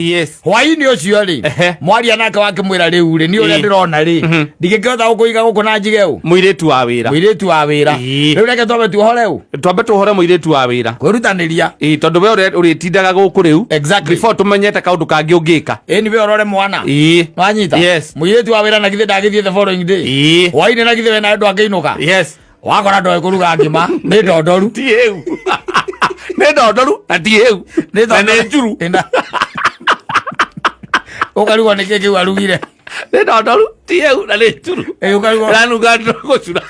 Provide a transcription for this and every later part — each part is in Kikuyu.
Yes. Hwainĩ ũcio rĩ, mwaria nake wakĩmwĩra rĩu rĩ, niĩ ũrĩa ndĩrona rĩ, ndingĩkĩhota gũkũiga gũkũ na njige ũ Mũirĩtu wa wĩra. Mũirĩtu wa wĩra. Rĩu reke twambe tuohore ũ. Twambe tuohore mũirĩtu wa wĩra. Kwĩrutanĩria. Ĩĩ, tondũ we ũrĩa ũrĩtindaga gũkũ rĩu. Exactly. Before tũmenyete kaũndũ kangĩ ũngĩka. Ĩni we ũrore mwana. Wanyita. Yes. Mũirĩtu wa wĩra na githĩ ndagĩthiĩ the following day. Hwainĩ na githĩ we nawe ndwangĩinũka. Yes. Wakora ndoĩ kũruga ngima nĩ ndondoru. Ti hĩu. Nĩ ndondoru na ti hĩu. Nĩ Na nĩ njuru. Ũkarigwo nĩ kĩ kĩu arugire. Nĩ ndondoru ti hĩu na nĩ njuru. Ĩ, ũkarigwo. Ĩranunga gũcura.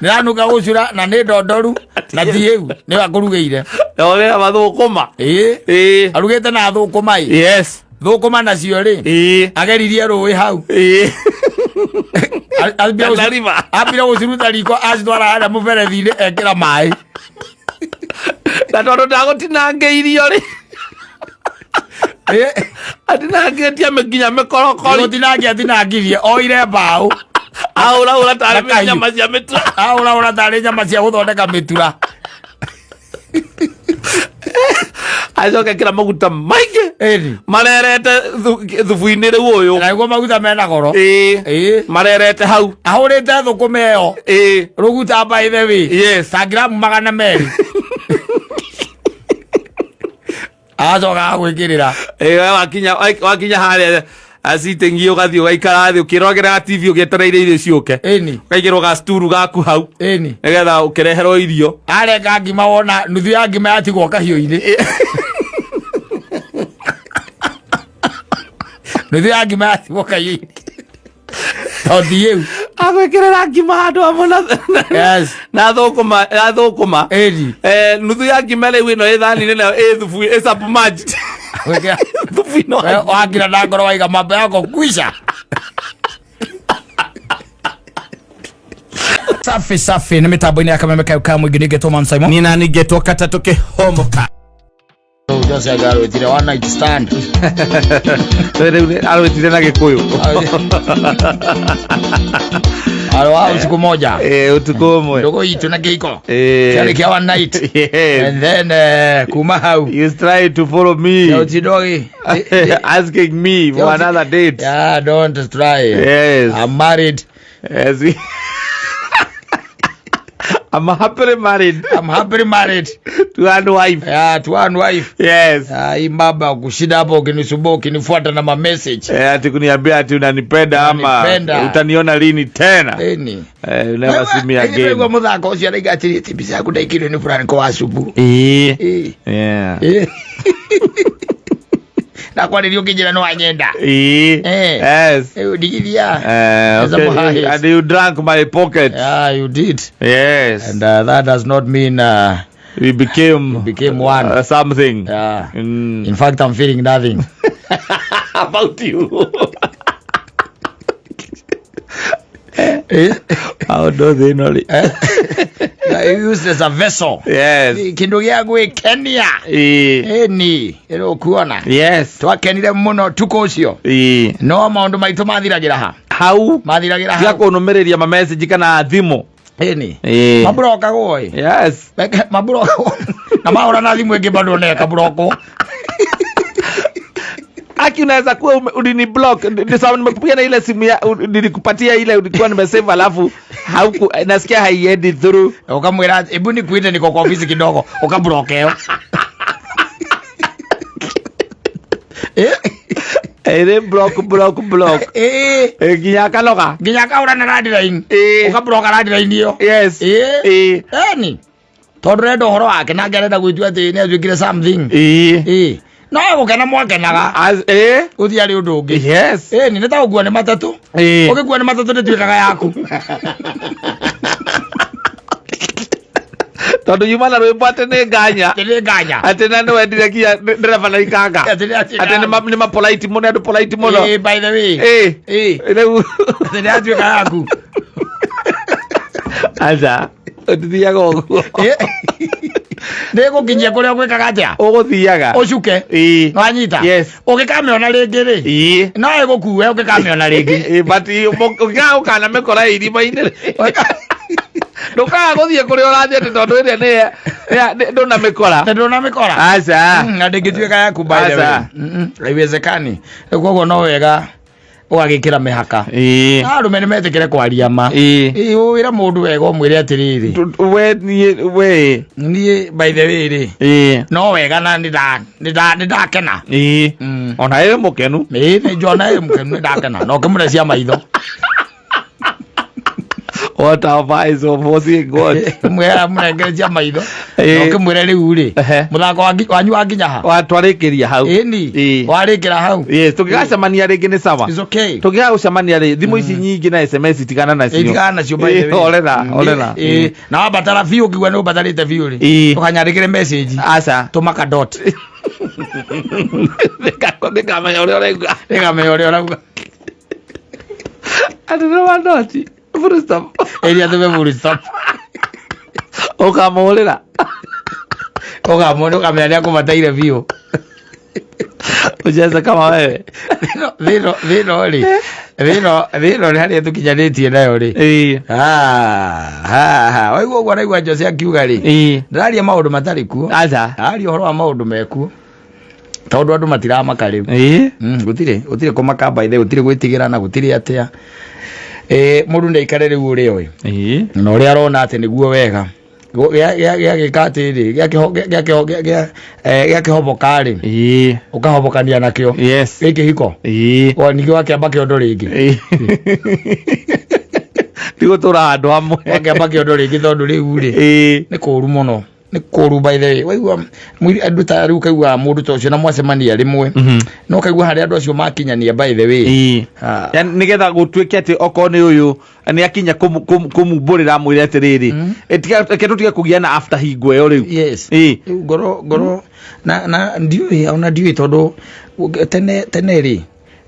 Nĩranuka gũcura na nĩ ndondoru na ti hĩu nĩwe akũrugĩire. Na ũrĩa mathũkũma. Ĩĩ. Ĩĩ. Arugĩte na thũkũma ĩ. Yes. Thũkũma nacio rĩ. Ageririe rũĩ hau. River. Ambire gũciruta riko acitwara harĩa mũberethi-inĩ ekĩra maĩ. Na tondũ ndagũtinangĩirio rĩ. Atinangĩtie nginya mĩkorokori. Gũtinangia atinangirie oire mbaũ. Ahũrahũra tarĩ Na kahiũ. nyama cia mĩtura. Ahũrahũra tarĩ nyama cia gũthondeka mĩtura. Acoke kĩra maguta maingĩ. Ĩni. Marerete thubu-inĩ rĩu ũyũ. Na nĩguo maguta mena goro. Ĩĩ. Marerete hau. Ahũrĩte thũkũma ĩyo. Ĩĩ. Rũguta by the way. Yes. Ta ngiramu 200. Agacoka agagwĩkĩrĩra. Ĩĩ, we wakinya harĩa sitting ũgathiĩ ũgaikara thĩ ũkĩrogeraga TV ũgĩetereire irio ciũke. Ĩni. Ũkaigĩrwo gasturu gaku hau. Ĩni. Nĩgetha ũkĩreherwo irio. Arenga ngima wona nuthu ya ngima yatigwo kahiũ-inĩ. Nuthu ya ngima yatigwo kahiũ-inĩ. Tondũ yĩu. Agwĩkĩrĩra ngima handũ hamwe na Yes. na thũkũma na thũkũma. Ĩni. Nuthu ya ngima rĩu ĩno ĩ thani-inĩ nayo ĩ thubu ĩ submerged. Gwĩkĩra. Thubu ĩno. We wakira na ngoro waiga mambo yako kwisha. Safi safi nĩ mĩtambo-inĩ ya kameme kayo ka mũingĩ nĩngetwo Man Simon. Nina ningetwo katatũ kĩhomoka. Jose agarwĩtire one night stand. Rĩu arwĩtire na Gĩkũyũ. Arĩ wa usiku moja. Eh, utukũ ũmwe. Ndogo itũ na kĩhiko. Eh. Kĩarĩ kĩa one night. Yes. And then kuma hau. You try to follow me. Utindogi. Asking me for another date. Yeah, don't try. Yes. I'm married. Yes. I'm happily married. I'm happily married. To one wife. Yeah, to one wife. Yes. Ah, hii baba kushinda hapo ukinisumbua ukinifuata na ma message. Eh, ati kuniambia ati unanipenda ama Unanipenda. utaniona lini tena. Eni. Eh, you never see me again. Kwa muthako ucio araiga atĩrĩ ti mbica yaku ndaikĩrio nĩ fulani kwa wacubu. Eh. Eh. Yeah. Eh. Na kwarĩrio ũkĩnjĩra nĩ wanyenda. Eh. Eh. Yes. Eh, ndigithia. Eh, Sasa okay. muhahis. And you drank my pocket. Yeah, you did. Yes. And that does not mean we became we became one. Something. Yeah. Mm. In fact, I'm feeling nothing. About you. Eh? Maũndũ thĩ ĩno rĩ. You used as a vessel. Yes. Kĩndũ gĩa gwĩkenia. Ĩĩ. Ĩni, ĩrĩ ũkuona. Yes. Twakenire mũno tukũ ũcio. Ĩĩ. No maũndũ maitũ mathiragĩra ha? Hau. Mathiragĩra Tiga hau. kũnũmĩrĩria ma message kana thimũ. Ĩni. Ĩĩ. Maburokagwo ĩ. Yes. Maburokagwo. Na mahũra na thimũ ĩngĩ bado neka burokwo. Aki unaweza kuwa ulini block. Ni sawa nimekupigia na ile simu ya nilikupatia ile ulikuwa nimesave alafu hauku nasikia haiendi through. Ukamwĩra hebu nikuite niko kwa ofisi kidogo, ukaburokeo. Eh? Ĩrĩ block block block. Ĩĩ. Ĩ, nginya akanoga. Nginya akahũra na landline. Ĩĩ. Ũkaburoka landline ĩyo. Yes. Ĩĩ. Ĩĩ. Eni. Tondũ ũrenda ũhoro wake nake arenda gwĩtua atĩ nĩ atuĩkire something. Ĩĩ. Ĩĩ. No gũkena mwakenaga. As ĩĩ. Gũtiarĩ ũndũ ũngĩ. Yes. Ĩni nĩ ta gũkua nĩ matatũ. Ĩĩ. Ũgĩkua nĩ matatũ nĩtuĩkaga yaku. Tondũ yuma na rwĩmbo atĩ nĩ nganya. Atĩ nĩ nganya. Atĩ na nĩ wendire nginya ndereba na ikanga. Atĩ nĩ atĩ Atĩ nĩ ma polite mũno andũ polite mũno. Ĩĩ, by the way. Ĩĩ. Ĩĩ. Rĩu. Atĩ nĩ yatuĩka yaku. Aca. Ũtithiaga ũguo. Ĩĩ. Nĩ gũkinyia kũrĩa ũgwĩkaga atĩa? Ũgũthiaga. Ũcuke. Ĩĩ. Nĩwanyita? Yes. Ũngĩkamĩona rĩngĩ rĩ? Ĩĩ. No ĩgũkue ũngĩkamĩona rĩngĩ. Ĩĩ, but ũngĩkaga gũkanamĩkora irima-inĩ rĩ. Ndũkaga gũthiĩ kũrĩa ũrathiĩ atĩ tondũ ĩrĩa nĩ ndũnamĩkora. Na ndũnamĩkora. Aca. Na ndĩngĩtuĩka yaku by the way. Aca. Haiwezekani. Rĩu koguo no wega ũgagĩkĩra mĩhaka. Ĩĩ. Arũme nĩ metĩkĩre kwaria ma. Ĩĩ. Ĩĩ, wĩra mũndũ wega ũmwĩre atĩrĩrĩ, We niĩ we. niĩ by the way rĩ, Ĩĩ. no wega na nĩ ndakena. Ĩĩ. Ona ĩ mũkenu. Ĩĩ, nĩ njona ĩ mũkenu, nĩ ndakena na ũkĩmũre cia maitho. What have eyes of seeing God. Mũnengere cia maitho na Ĩĩ. ũkĩmwĩre rĩu rĩ, Ehe. mũthako wanyu wakinya ha? Watwarĩkĩria hau. Ĩni, Ĩĩ. warĩkĩra hau. Yes, tũngĩgacemania rĩngĩ nĩ sawa. It's okay. Tũngĩaga gũcemania rĩ, thimũ ici nyingĩ na SMS tigana nacio. Tigana nacio by the way. Horera, horera. Ĩĩ, na wabatara biũ ũkiuga nĩ ũbatarĩte biũ rĩ, Ĩĩ. ũkanyandĩkĩre message, Aca. tũma ka dot. Nĩkamenya ũrĩa ũrauga. Nĩkamenya ũrĩa ũrauga. Atĩ nĩ wa dot. Full stop. Ĩrĩa tũme full stop. Ũkamũhũrĩra. Ũkamwona ũkamenya nĩ akũbataire biũ. Ucheze kama wewe. Thĩno thĩno rĩ, thĩno thĩno nĩ harĩa tũkinyanĩtie nayo rĩ. Ĩĩ. Ah, ha, ha. Waigua ũguo araigua Jose akiuga rĩ, Ĩĩ. ndĩraria maũndũ matarĩ kuo. Aca. Aria ũhoro wa maũndũ mekuo. Tondũ andũ matiramaka rĩu. Ĩĩ. Gũtirĩ gũtirĩ kũmaka by the way, gũtirĩ gwĩtigĩrana, gũtirĩ atĩa. Mũndũ nĩ aikare rĩu ũrĩa oĩ. Ĩĩ. Na ũrĩa arona atĩ nĩguo wega. Gĩagĩka atĩrĩ, gĩakĩhoboka rĩ, Ĩĩ. ũkahobokania nakĩo. Yes. Gĩkĩ hiko. Ĩĩ. O ningĩ wakĩamba kĩondo rĩngĩ. Ĩĩ. Tigũtũra handũ hamwe. Wakĩamba kĩondo rĩngĩ tondũ rĩu rĩ, Ĩĩ. nĩ kũũru mũno. Nĩ kũũru by the way. Waigua mwĩrĩ andũ ta rĩu ũkaigua mũndũ ta ũcio na mwacemania rĩmwe. No ũkaigua harĩa andũ acio makinyania by the way. Ĩĩ. Ah. Yani nĩgetha gũtuĩke atĩ okorwo nĩ ũyũ nĩ akinya kũmumbũrĩra amwĩre atĩrĩrĩ, reke tũtige kũgĩa na after hingo ĩyo rĩu. Yes. Ĩĩ. Rĩu ngoro ngoro na na ndiũĩ ona ndiũĩ tondũ tene tene rĩ,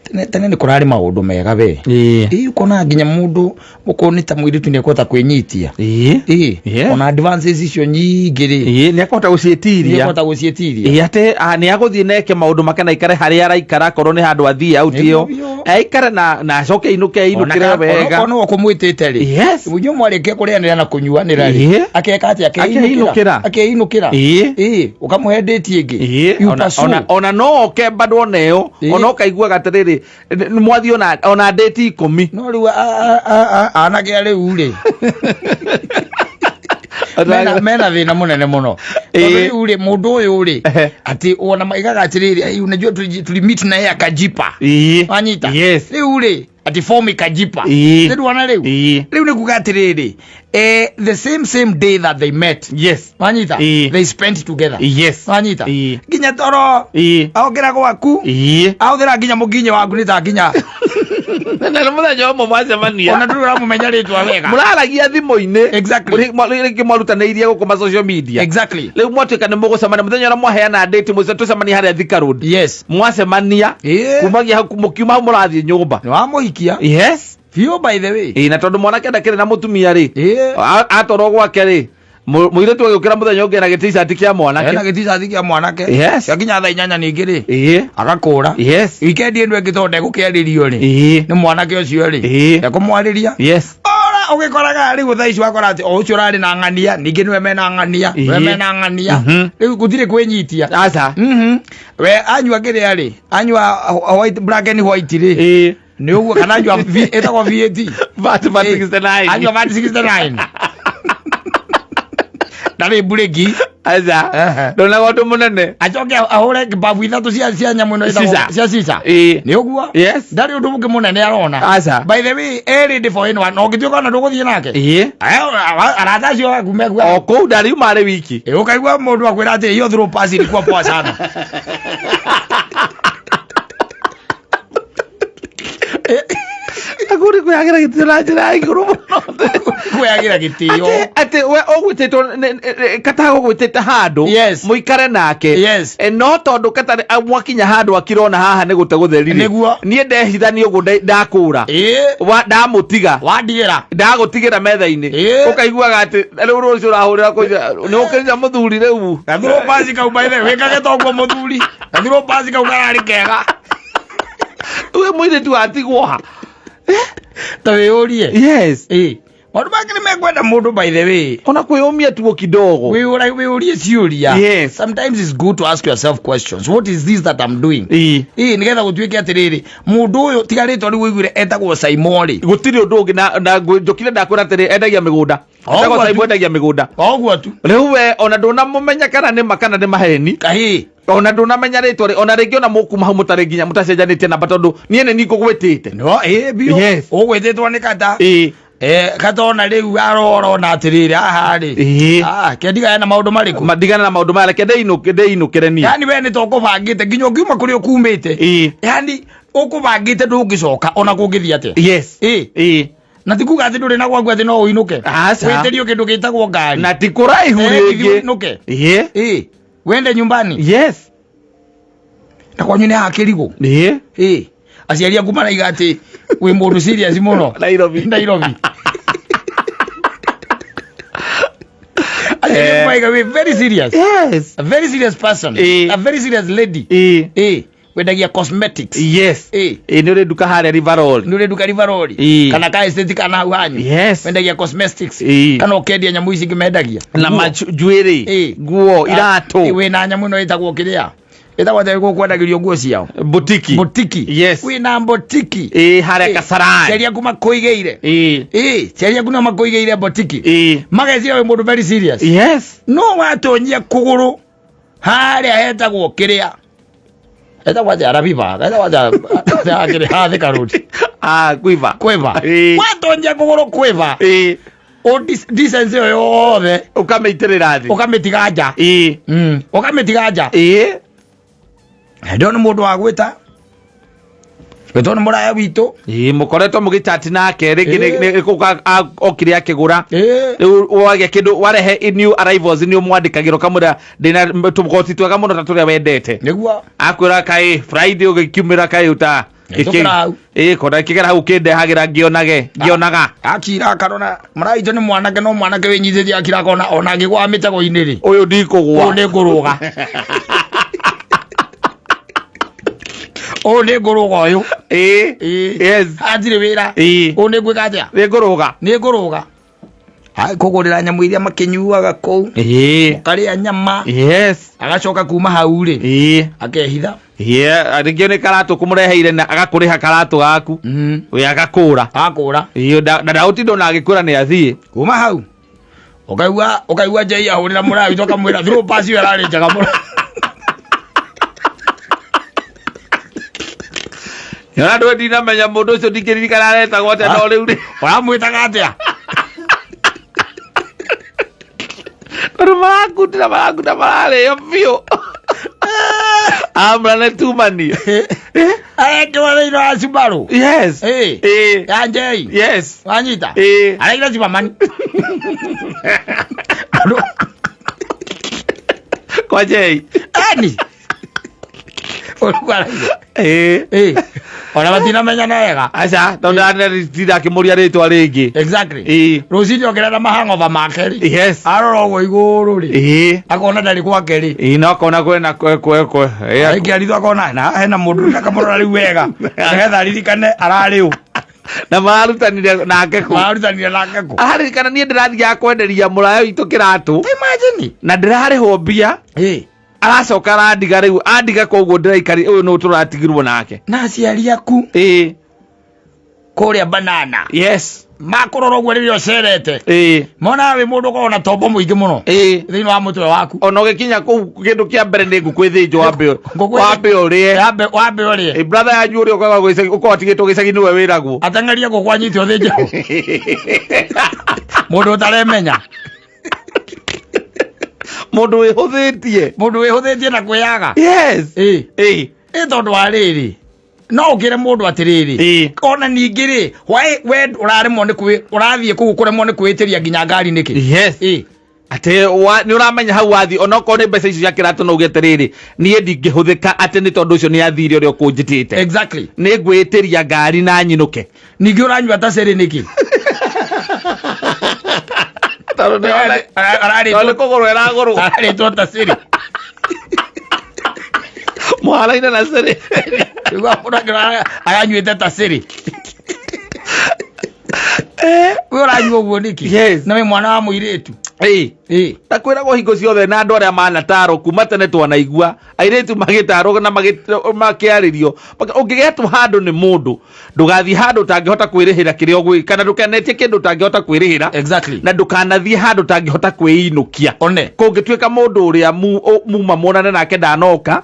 tene tene nĩ kũrarĩ maũndũ mega we. Ĩĩ. Ĩĩ, ũkona nginya mũndũ ũkorwo nĩ ta mũirĩtu nĩ ekũhota kwĩnyitia. Ĩĩ. Ĩĩ. Yeah. Ona advances icio nyingĩ rĩ, Ĩĩ, nĩ akũhota nĩ gũciĩtiria. ekũhota gũciĩtiria. Ĩĩ, atĩ nĩ agũthiĩ na eke maũndũ make na aikare harĩa araikara akorwo nĩ handũ athiĩ out ĩyo. Nĩguo. Aikare na acoke ainũke ainũkĩre wega. Ona no ũkũmwĩtĩte rĩ, Yes. inyuĩ mwarĩkia kũrĩanĩra na kũnyuanĩra rĩ, Ĩĩ. akeka atĩa? Akeinũkĩra. Akeinũkĩra. Ĩĩ. Ĩĩ, ũkamũhe date ĩngĩ. Ĩĩ, You ona, pursue. ona no oke bado ona ĩyo Ĩĩ. ona ũkaiguaga atĩrĩrĩ nĩ mwathiĩ ona date 10. No rĩu anake a rĩu rĩ, mena thĩna mũnene mũno. Ĩĩ. Tondũ rĩu rĩ, mũndũ ũyũ rĩ, Ehe. atĩ ona maigaga atĩrĩrĩ, "Ai, unajua tulimit na yeye akajipa." Ĩĩ. Wanyita? Yes. Rĩu rĩ, atĩ form ikajipa. Ĩĩ. Rĩu ona rĩu. Ĩĩ. Rĩu nĩ kuga atĩrĩrĩ, the same day that they met. Yes. Wanyita? Ĩĩ. They spent together. Yes. Wanyita? Ĩĩ. Nginya toro Ĩĩ. aongera gwaku, Ĩĩ. ahũthĩra nginya mũkinyo waku nĩ ta nginya Na nĩ mũthenya ũmwe mwacemania. ona ndũrĩ ũramũmenya rĩtwa wega. Mũraragia thimũ-inĩ. Exactly. Rĩngĩ mwarutanĩirie gũkũ ma social media. Exactly. Rĩu mwatuĩka nĩ mũgũcemania mũthenya ũrĩa mwaheana date mũcio tũcemanie harĩa Thika Road. Yes. Mwacemania. Ĩĩ. Kumagia hau mũkiuma hau mũrathiĩ nyũmba. Nĩ wamũhikia. Yes. Biũ by the way. Ĩĩ, na tondũ mwanake ndakĩrĩ na mũtumia rĩ, Ĩĩ. atwarwo gwake rĩ, mũirĩtu agĩũkĩra mũthenya ũngĩ na gĩticati kĩa mwanake. Ena gĩticati kĩa mwanake. Yes. Gĩakinya thaa 8 ningĩ rĩ, Ĩĩ. agakũra. Yes. Weekend ĩno ĩngĩ tondũ ndegũkĩarĩrio rĩ, Ĩĩ. nĩ mwanake ũcio rĩ, Ĩĩ. ndekũmwarĩria. Yes. Ora ũgĩkoraga rĩu thaa ici wakora atĩ o ũcio ũrarĩ na ng'ania ningĩ nĩwe mena ng'ania, nĩwe Ĩĩ. mena ng'ania. Rĩu gũtirĩ kwĩnyitia. Aca. We anyua kĩrĩa rĩ, anyua white, black and white rĩ, Ĩĩ. nĩ ũguo kana anyua ĩtagwo VAT. VAT VAT 69. Anyua VAT 69. Ndarĩ mburĩki. Aca. Ehe. Ndonaga ũndũ mũnene. Acoke ahũre mbabu ithatũ cia nyamũ ĩno ĩtagwo Shisha. cia shisha. Ĩĩ. Nĩ ũguo? Yes. Ndarĩ ũndũ ũngĩ mũnene arona. Aca. By the way, ready for anyone. Na ũngĩtuĩka ona ndũgũthiĩ nake. Ĩĩ. Arata acio aku mekua. O kũu ndariuma arĩ wiki. Ĩĩ, ũkaigua mũndũ akwĩra atĩ hiyo throw pass ilikuwa poa sana. Akũrĩ kwĩyagĩra gĩtĩo na njĩra ya igũrũ mũno. Kwĩyagĩra gĩtĩo. Atĩ we ũgwĩtĩtwo kata gũgwĩtĩte handũ Yes. mũikare nake. Yes. No tondũ kata mwakinya handũ akirona haha nĩ gũte gũtheri rĩ, Nĩguo. niĩ ndehithania ũguo ndakũra. Ĩĩ. Ndamũtiga. Wandigĩra. Ndagũtigĩra metha-inĩ. Ĩĩ. Ũkaiguaga atĩ rĩu rũciũ ũrahũrĩra kũu, nĩ ũkĩrire mũthuri rĩu. Gathurwo pasi kau by the way, wĩkage toguo mũthuri. Gathurwo pasi kau kararĩ kega. We mũirĩtu atigwo ha? Ta wĩyũrie. Yes. Ĩĩ. Maũndũ mangĩ nĩ mekwenda mũndũ, by the way, Ona kwĩyũmia tuo kidogo. Wĩyũrie ciũria. Sometimes it's good to ask yourself questions. What is this that I'm doing? Ĩĩ, nĩgetha gũtuĩke atĩrĩrĩ, mũndũ ũyũ tiga rĩtwa rĩu ũiguire etagwo Saimorĩ. Gũtirĩ ũndũ ũngĩ na njũkire ndakwĩra atĩrĩ, endagia mĩgũnda. O Etagwo ũguo tu. Saimo, endagia mĩgũnda. O ũguo tu. Rĩu we ona ndũnamũmenya kana nĩ ma kana nĩ maheni. Kahĩ. Ona ndũnamenya rĩtwa rĩ, ona rĩngĩ ona mũkuma hau mũtarĩ nginya mũtacenjanĩtie namba, tondũ niĩ nĩ niĩ ngũgwĩtĩte. No ĩĩ biũ. Ũgwĩtĩtwo nĩ kata. Kata ona rĩu arorona atĩrĩrĩ, haha rĩ, Ah, kendiga ena maũndũ marĩkũ? Ndigana na maũndũ maya, reke ndĩinũkĩre niĩ. Yani we nĩ ta ũkũbangĩte nginya ũngiuma kũrĩa ũkumĩte. Yani ũkũbangĩte ndũngĩcoka ona kũngĩthiĩ atĩa. Na ti kuga atĩ ndũrĩ na gwaku atĩ no ũinũke. Aca. Wĩtĩrio kĩndũ gĩtagwo ngari. Na ti kũraihu. Rĩngĩ Rĩngĩ. ũinũke. Wende nyumbani. Na kwanyu nĩ hakĩrigũ. Aciari aku maraiga atĩ wĩ mũndũ serious mũno. Nairobi. Nairobi. Aciari aku maraiga wĩ very serious. A very serious person. A very serious lady. Wendagia cosmetics. Ĩ, nĩ ũrĩ nduka harĩa Riverol. Nĩ ũrĩ nduka Riverol. Kana ka estate kana hau hanyu. Wendagia cosmetics. Kana ũkendia nyamũ ici ingĩ mendagia. Na Nguo. njuĩrĩ, nguo, iratũ. Wĩna nyamũ ĩno ĩtagwo kĩrĩa ĩtagwo atĩa gũkũ kwendagĩrio nguo ciao? Butiki. Butiki. Wĩna butiki. Ĩ, harĩa Kasarani. Ciari aku makũigĩire. Ciari aku no makũigĩire butiki. Mageciria wĩ mũndũ very serious. No watonyia kũgũrũ harĩa hetagwo kĩrĩa hetagwo atĩa, Rabiba, hetagwo atĩa kĩrĩa haha Thika Road? Ah, Quiver. Quiver. Watonyia kũgũrũ Quiver, decency ĩyo yothe ũkamĩitĩrĩra thĩ. Ũkamĩtiga nja. Ũkamĩtiga nja. Hĩndĩ ĩyo nĩ mũndũ wa gwĩta gwĩtwo nĩ mũraya witũ. Ĩ, mũkoretwo mũgĩchati nake rĩngĩ nĩ kũka okire akĩgũra. Rĩu wagĩa kĩndũ warehe new arrivals, nĩ ũmwandĩkagĩra ũkamwĩra ndĩna tũgoti twega mũno ta tũrĩa wendete. Nĩguo. Akwĩra kaĩ Friday ũgĩkiumĩra kaĩ ũta Nĩtũkĩra hau. Ĩ, kona kĩgera hau kĩndehagĩra ngĩonage ngĩonaga. Akira akarona mũraya witũ nĩ mwanake, no mwanake wĩnyitĩtie, akira akona ona angĩgwa mĩtego-inĩ rĩ, ũyũ ndikũgwa. Ũyũ nĩ ngũrũga, ũyũ nĩ ngũrũga ũyũ. Hatirĩ wĩra. Ũyũ nĩ ngwĩka atĩa? Nĩ ngũrũga. Nĩ ngũrũga. Hai, kũgũrĩra nyamũ iria makĩnyuaga kũu, ũkarĩa nyama. Agacoka kuma hau rĩ, akehitha. Rĩngĩ nĩ karatũ kũmũreheire na agakũrĩha karatũ gaku, we agakũra. Akũra. Na ndaũtinda ona agĩkwĩra nĩ athiĩ. Kuma hau ũkaigua njei ahũrĩra mũraya witũ akamwĩra throw pass ĩyo ĩrarĩ njega mũno. Ona ndwe ndinamenya mũndũ ũcio, ndingĩririkana aretagwo atĩa, no rĩu rĩ, Ũramwĩtaga atĩa? Tondũ marakundĩra marakunda mararĩo biũ, amra nĩ tumani. Arekĩrwo thĩinĩ wa Subaru. Ya njei. Wanyita. Araira cibamani. Kwa njei. Ani ũrĩkũ araira? Ona matinamenyana wega. Aca, tondũ ndinda akĩmũria rĩtwa rĩngĩ. Rũcinĩ okĩra na mahang'oba make rĩ, arora ũguo igũrũ rĩ, akona ndarĩ gwake rĩ. Ĩ, no akona kwĩna kwe kwe kwe. Aikia ritho akona na hena mũndũ, akamũrora rĩu wega nĩgetha aririkane ararĩ ũ. Na mararutanire nake kũ? Mararutanire nake kũ? Araririkana niĩ ndĩrathiaga kwenderia mũraya witũ kĩratũ. Imagine. Na ndĩrarĩhwo mbia. Aracoka arandiga rĩu, andiga, koguo ndĩraikari ũyũ nĩ tũratigirwo nake. Na aciari aku kũrĩa banana makũrora ũguo rĩrĩa ũcerete, monaga wĩ mũndũ ũkoragwo na tombo mũingĩ mũno thĩinĩ wa mũtwe waku. Ona ũgĩkinya kũu, kĩndũ kĩa mbere nĩ ngũkũ ĩthĩnjwo, wambe Ngũkũ wambe ũrĩe. Wambe ũrĩe. Ĩ, brother yanyu ũrĩa ũkoragwo gĩcagi, ũkoragwo atigĩtwo gĩcagi, nĩwe wĩragwo. Ateng'eria ngũkũ anyite ũthĩnjwo, mũndũ ũtaremenya. Mũndũ wĩhũthĩtie. Mũndũ wĩhũthĩtie na kwĩyaga. Ĩ, tondũ wa rĩrĩ, no ũkĩre mũndũ atĩrĩrĩ, ona ningĩ rĩ, why we ũraremwo nĩ kwĩ ũrathiĩ kũu kũremwo nĩ kwĩtĩria nginya ngari nĩkĩ? Atĩ nĩ ũramenya hau wathiĩ, onokorwo nĩ mbeca icio cia kĩratũ, no uge atĩrĩrĩ, niĩ ndingĩhũthĩka atĩ nĩ tondũ ũcio nĩ athire ũrĩa ũkũnjĩtĩte. Nĩ ngwĩtĩria ngari na nyinũke. Ningĩ ũranyua ta cĩrĩ nĩkĩ? Tondũ nĩ kũgũrwo ĩragũrwo. Ararĩtwo ta cĩrĩ. Mũharaine na cĩrĩ. Igua mũndũ akĩrora aranyuĩte ta cĩrĩ. We ũranyua ũguo nĩkĩ? Yes. Na wĩ mwana wa mũirĩtu. Ĩĩ. Ĩĩ. Na kwĩragwo hingo ciothe na andũ arĩa manatarwo kuma tene twanaigua airĩtu magĩtarwo na makĩarĩrio ũngĩgetwo handũ nĩ mũndũ ndũgathiĩ handũ ũtangĩhota kwĩrĩhĩra kĩrĩa ũgwĩ kana ndũkanetie kĩndũ ũtangĩhota kwĩrĩhĩra. Exactly. Na ndũkanathiĩ handũ ũtangĩhota kwĩinũkia. One. Kũngĩtuĩka mũndũ ũrĩa muma muonane nake ndanoka,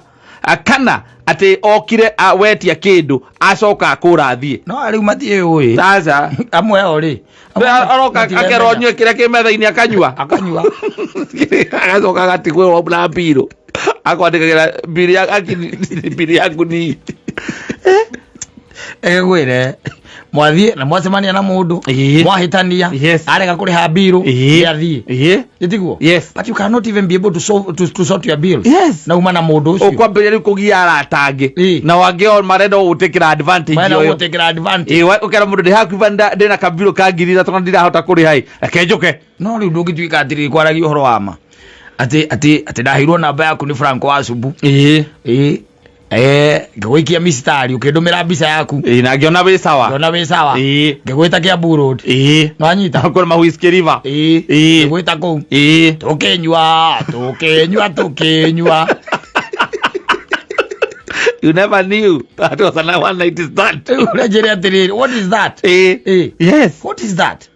kana atĩ okire wetia kĩndũ acoka akũra athiĩ. No rĩu matiĩũĩ. Aca. Amwe ao rĩ. Aroka akerwo anyue kĩrĩa kĩ metha-inĩ akanyua. Akanyua. Agacoka agatigwo na mbirũ. Akwandĩkagĩra mbirũ ya mbirũ yaku ni. Egwĩre mwathiĩ na mwacemania na mũndũ Ĩĩ. mwahĩtania Yes. arega kũrĩha mbirũ Ĩĩ. nĩathiĩ. Ĩĩ. Ĩtiguo? Yes. But you cannot even be able to sort your bills. Yes. Na uma na mũndũ ũcio. Ũkwambĩrĩria rĩu kũgia arata angĩ. Ĩĩ. Na wangĩ o marenda gũgũtĩkĩra advantage Marenda ũyũ. gũgũtĩkĩra advantage. Ĩĩ, ũkera mũndũ ndĩ hakuhĩ ndĩna kabirũ ka 3,000 na ndirahota kũrĩha ĩ. Reke njũke. No rĩu ndũngĩtuĩka atĩrĩrĩ kwaragia ũhoro wa ma. Atĩ atĩ atĩ ndaheirwo namba yaku nĩ Franco wa Cubu. Ĩĩ. Ĩĩ. Ngĩgũikia mistari ũkĩndũmĩra mbica yaku. Ĩĩ, na ngĩona wĩ sawa. Ngĩona wĩ sawa. Ĩĩ. Ngĩgwĩta Kiambu Road. Ĩĩ. Nĩwanyita? Kũrĩ ma Whiskey River. Ĩĩ. Ĩĩ. Ngĩgwĩta kũu. Ĩĩ. Tũkĩnyua, tũkĩnyua, tũkĩnyua. You never knew that was an one night stand. Rĩu ũrenjĩre atĩrĩrĩ, what is that? Ĩĩ. Ĩĩ. Yes. What is that?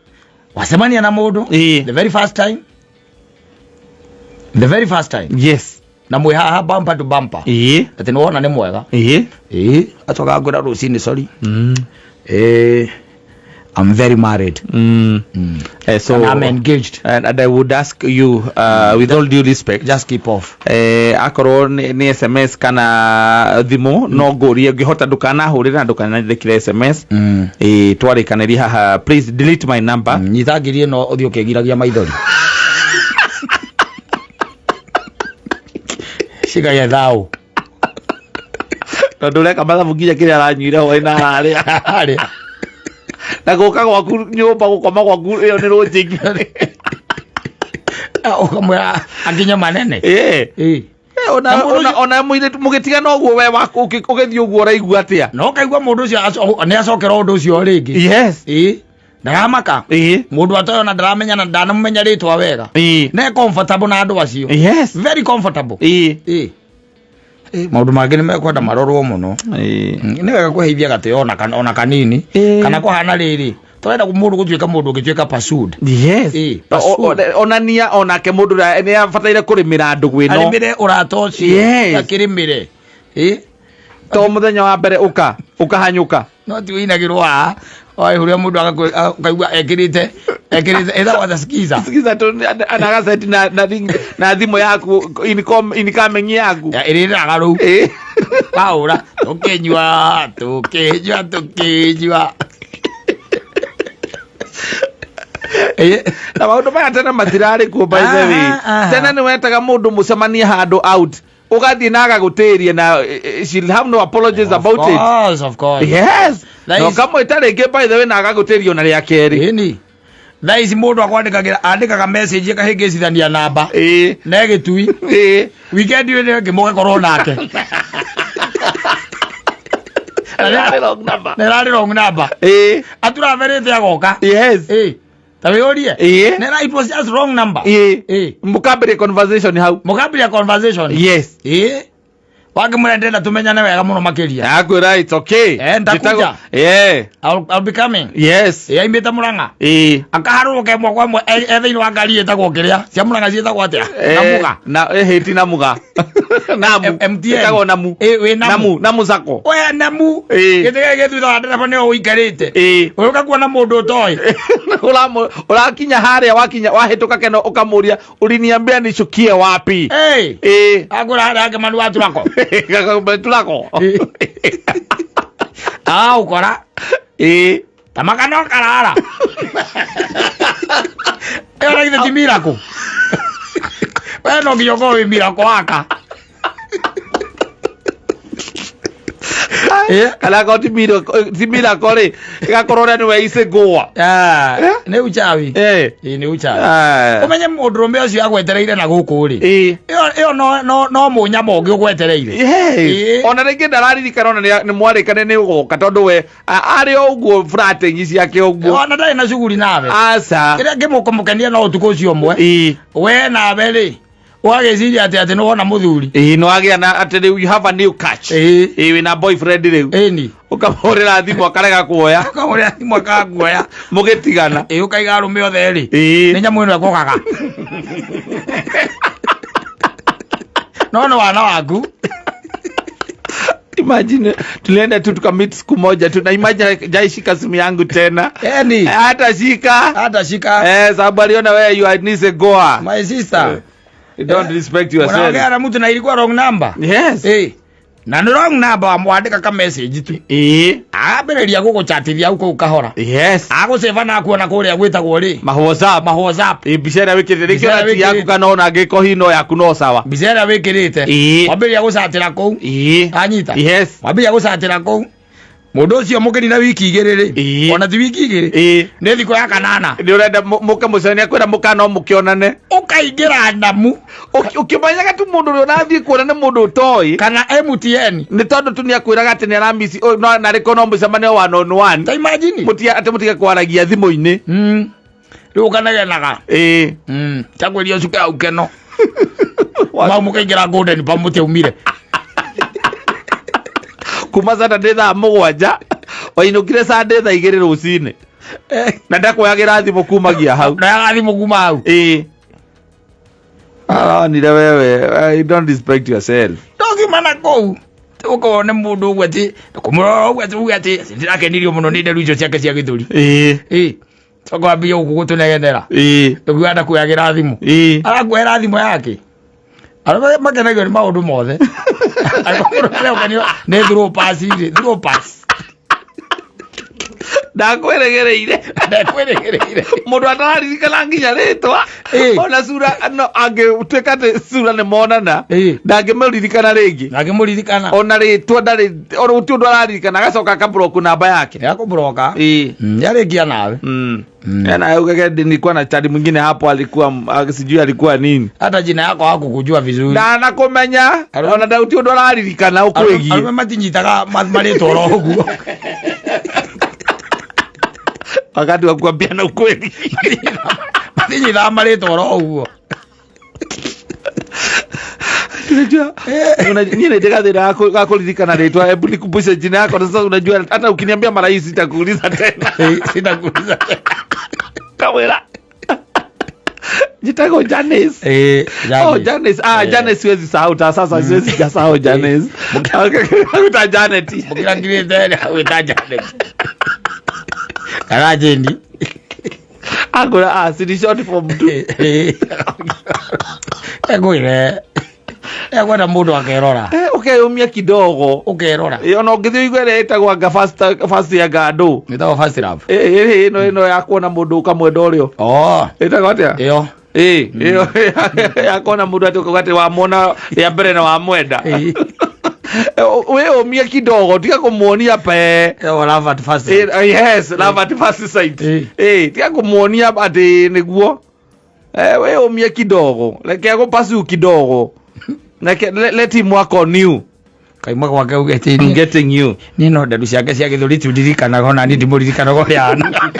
Wacemania na mũndũ Ĩĩ. the very first time. The very first time. Yes. Na mwĩ haha bumper to bumper. Ĩĩ. Atĩ nĩwona nĩ mwega. Ĩĩ. Ĩĩ. Acoka ngwĩra rũcinĩ sorry. I'm very married. So And I'm engaged. And I would ask you, with all due respect, just keep off. Akorwo nĩ SMS kana thimũ, no ngũrie ngĩhota ndũkanahũrĩre na ndũkanandĩkĩre SMS. Twarĩkanĩria haha, please delete my number. Nyita ngiri ĩno ũthiĩ ũkĩgiragia maithori. Cigaya thau. Tondũ ũreka mathabu nginya kĩrĩa aranyuire hwaĩ na harĩa. Harĩa. Na gũka gwaku nyũmba gũkoma gwaku ĩyo nĩ rũnjingi. Ũkamwĩra akinye manene. Ĩĩ. Ĩĩ. Na mũndũ ũcio- Ona mũirĩtu mũgĩtigana ũguo we waku ũgĩthiĩ ũguo ũraigua atĩa? Na ũkaigua mũndũ ũcio nĩ acokera ũndũ ũcio rĩngĩ. Yes. Ĩĩ. Ndaramaka. Ĩĩ. Mũndũ atoĩ ona ndaramenya na ndanamũmenya rĩtwa wega. Ĩĩ. Ne comfortable na andũ acio. Yes. Very comfortable. Ĩĩ. Ĩĩ. Maũndũ mangĩ nĩ mekwenda marorwo mũno. Ĩĩ. Nĩ wega kũheithia gatĩo ona kanini. Ĩĩ. Kana kũhana rĩrĩ. Tũrenda mũndũ gũtuĩka mũndũ ũngĩtuĩka pursued. Yes. Ĩĩ, pursued. Onania onake mũndũ ũrĩa nĩ abataire kũrĩmĩra ndũgũ ĩno. Arĩmĩre ũrata ũcio. Yes. Akĩrĩmĩre. Ĩĩ. To mũthenya wa mbere ũkahanyũka. No ti ũinagĩrwo haha. Oi, ũrĩa mũndũ ũkaigua ekĩrĩte, ĩtagwo atĩa skiza? Skiza tu, ana gaceti na thimũ yaku, incoming yaku. Ya, ĩrĩrĩraga rũu. Ĩĩ. Wahũra, tũkĩnyua, tũkĩnyua, tũkĩnyua. Ĩĩ. Na maũndũ maya tene matirarĩ kuo, by the way. Aha, aha. Tene nĩ wetaga mũndũ mũcemanie handũ out. Ũgathiĩ na agagũtĩria na she'll have no apologies Of about it. course, of course. Yes. That Na is- ũkamwĩta rĩngĩ by the way na agagũtĩria ona rĩa kerĩ. Ĩni. Thaa ici mũndũ akwandĩkagĩra andĩkaga message ĩkahĩngĩcithania namba. Ĩĩ. Na ĩgĩtui. Ĩĩ. Weekend ĩyo ĩngĩ mũgakorwo nake. Na ĩrarĩ wrong number. Na ĩrarĩ wrong number. Ĩĩ. Aturaberĩte agoka. Yes. Ĩĩ. Ta wĩyũrie. Ĩĩ. Na it was just wrong number. Ĩĩ. Ĩĩ. Mũkambĩrĩria conversation hau. Mũkambĩrĩria conversation. Yes. Ĩĩ. Wakĩmwĩra ndĩrenda tũmenyane wega mũno makĩria. Akwĩra it's okay. Nitakuja. Njĩtagwo- Yeah. I'll be coming. Yes. Ĩĩ aimĩte Mũrang'a. Ĩĩ. Akaharũrũka ĩmwe kwa ĩmwe e thĩinĩ wa ngari ĩtagwo kĩrĩa. Cia Mũrang'a ciĩtagwo atĩa? Namuga. Na hĩti namuga. Namu. MTN. Ĩtagwo namu. Ĩĩ, wĩ Namu. Namu, Namu Sacco. We Namu. Ĩĩ. Gĩtĩ gĩkĩ gĩ thutha wa ndereba nĩwe ũikarĩte. Ĩĩ. Ũgĩũka kuona mũndũ ũtoĩ. Ũrakinya harĩa wakinya wahĩtũka keno ũkamũria uliniambia nishukie wapi? Ĩĩ. Ĩĩ. Akũra harĩa hake manu wa turako. Turako. Ah, ũkora. Ĩĩ. Ta makano karara. Ĩyo na githĩ ti miracle. We no nginya ũkorwo wĩ miracle waka. Kana ko ti miracle rĩ, ĩgakorwo ũrĩa nĩwe icĩngũa. Ah, nĩ uchawi. Ĩĩ, nĩ uchawi. Ũmenye mũndũrũme ũcio agwetereire na gũkũ rĩ, ĩyo no mũnyama ũngĩ ũgwetereire. Ĩĩ. Ona rĩngĩ ndararirikana ona nĩ mwarĩkane nĩ ũgoka tondũ we arĩ o ũguo flatting ciake ũguo. Ona ndarĩ na cuguri nawe. Aca. Kĩrĩa kĩmũkũmũkenia no ũtukũ ũcio ũmwe. We nawe rĩ, ũgagĩciria atĩ atĩ nĩwona mũthuri. Ĩĩ, nĩ wagĩa na atĩ rĩu you have a new catch. Ĩĩ, wĩna boyfriend rĩu. Ĩni. Ũkamũhũrĩra thimũ akarega kuoya. Ũkamũhũrĩra thimũ akaga kuoya. Mũgĩtigana. Ĩĩ, ũkaiga arũme othe rĩ. Nĩ nyamũ ĩno ĩkũgaga. No nĩ wana waku. Imagine tulienda tu tukamit siku moja tu na imagine jaishika simu yangu tena. Yani. Hata shika. Hata shika. Sababu aliona wewe you are nice goa. My sister. You don't respect yourself. Unaongea na mtu na ilikuwa wrong number. Yes. Na nĩ wrong number wamwandĩka ka message tu. Ambĩrĩria gũgũchatithia hau kũu kahora. Yes. Agũcĩba na kuona kũrĩa gwĩtagwo rĩ. Ma WhatsApp. Ma WhatsApp. Mbica ĩrĩa wĩkĩrĩte Mbica nĩkĩo ĩrĩa na ti yaku wĩkĩrĩte. kana ona angĩkorwo hihi no yaku no sawa. Mbica ĩrĩa wĩkĩrĩte. Wambĩrĩria gũcatĩra kũu. Anyita. Yes. Wambĩrĩria gũcatĩra kũu. Mũndũ ũcio mũkĩnina wiki igĩrĩ rĩ. Ona ti wiki igĩrĩ. Nĩ thikũ ya kanana. Nĩ ũrenda mũke mũcemanie kwĩra mũka no mũkĩonane. Ũkaingĩra ndamu. Ũkĩmenyaga tu mũndũ ũrĩa ũrathiĩ kuona nĩ mũndũ ũtoĩ. Kana MTN. Nĩ tondũ tu nĩ akwĩraga atĩ nĩ aramisi narĩ korwo no mũcemanio one on one. Ta imagine. Mũtige atĩ mũtige kwaragia thimũ-inĩ. Rĩu ũkanegenaga. Chakwĩria ũcuke hau keno. Mau mũkaingĩra Golden Palm mũtiaumire. Kuma Saturday thaa 7 wainũkire Sunday thaa 2 rũcinĩ. Na ndakuoyagĩra thimũ kumagia hau. Ndayaga thimũ kuma hau. Aronire wewe, you don't respect yourself. Ndokiuma na kũu. Ũkorwo nĩ mũndũ ũguo atĩ kũmũrora ũguo atĩ uge atĩ ndĩrakenirio mũno nĩ nderu icio ciake cia gĩthũri. Coka wambie gũkũ gũtũnegenera. Ũkiuga ndakuoyagĩra thimũ. Arakuoera thimũ yake. Arũme makenagio nĩ maũndũ mothe. Angĩkorwo mũndũ arekenio nĩ through pass rĩ, through pass. Ndakwĩrĩgĩrĩire. Ndakwĩrĩgĩrĩire. Mũndũ atararirikana nginya rĩtwa. Ona cura no angĩtuĩka atĩ cura nĩ monana. Ndangĩmũririkana rĩngĩ. Ndangĩmũririkana. Ona rĩtwa ndarĩ, ona gũtirĩ ũndũ araririkana agacoka akablock namba yake. Yakũbloka. Yarĩkia nawe. Yana ugege nilikuwa na chali mwingine hapo alikuwa sijui alikuwa nini. Hata jina yako hakukujua vizuri. Ndanakumenya. Ona ndauti ũndũ araririkana ũkwĩgiĩ. Arũme matinyitaga marĩtwa oro ũguo. Wakati wa kuambiana ukweli. Matinyitaga marĩtwa oro ũguo. Unajua, niĩ nĩ ndĩ gathĩna ga kũririkana rĩtwa. Hebu nikumbushe jina yako na sasa unajua hata ukiniambia mara hii sitakuuliza tena. Sitakuuliza tena. Kawera. Njĩtagwo Janice. Janice. Oh, Janice. Janice siwezi sahau ta sasa siwezi jasahau Janice. Gwĩta Janet. Mũkĩra ngirĩte rĩ, gwĩta Janet. Kana Jeni. Agũra, si ni short form tu. Egwĩre. Ekwenda mũndũ akerora. Ũkeyũmia kidogo. Ũkerora. Ona ũngĩthiĩ ũigue ĩrĩa ĩtagwo anga first ya ngandũ. Ĩtagwo first love. Ĩno ya kuona mũndũ ũkamwenda ũrĩo. Oh. Ĩtagwo atĩa? Ĩyo. Ĩyo ya kuona mũndũ atĩ ũkauga atĩ wamwona rĩa mbere na wamwenda. Wĩyũmie kidogo, tiga kũmuonia pe. Ĩyo love at first sight. Yes, love at first sight. Tiga kũmuonia atĩ nĩguo. Wĩyũmie kidogo. Reke agũpasu kidogo. Reke, let him work on you. Kaima gwake uge atĩ I'm getting you. Niĩ no nderu ciake cia gĩthũri tu ndirikanaga, ona niĩ ndimũririkanaga ũrĩa ahana.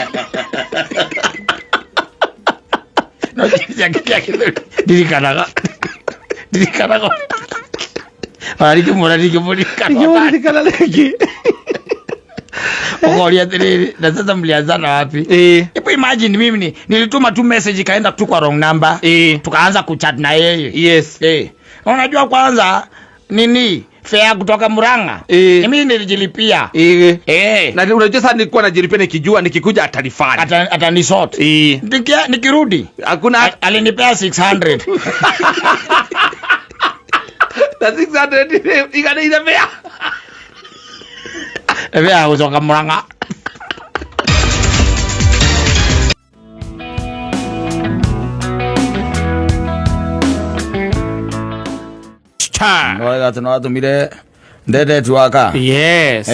No nderu ciake cia gĩthũri ndirikanaga. Ndirikanaga. Ona ndingĩmuona, ndingĩmũririkana. Ndingĩmũririkana rĩngĩ. Ukoria atĩrĩrĩ, na sasa mlianzana wapi? Hebu imagine mimi nilituma tu message ikaenda tu kwa wrong number. Tukaanza kuchat na yeye. Unajua kwanza nini? Fare kutoka Murang'a. Mimi nilijilipia. Na unajua sasa nilikuwa najilipia nikijua nikikuja atalifanya. Atanisort. Nikirudi. Hakuna Alinipea 600. Na 600 iganĩire fare. Fare ya gũcoka Murang'a. Star. Wega atĩ no atũmire Ndendeti waka. Yes.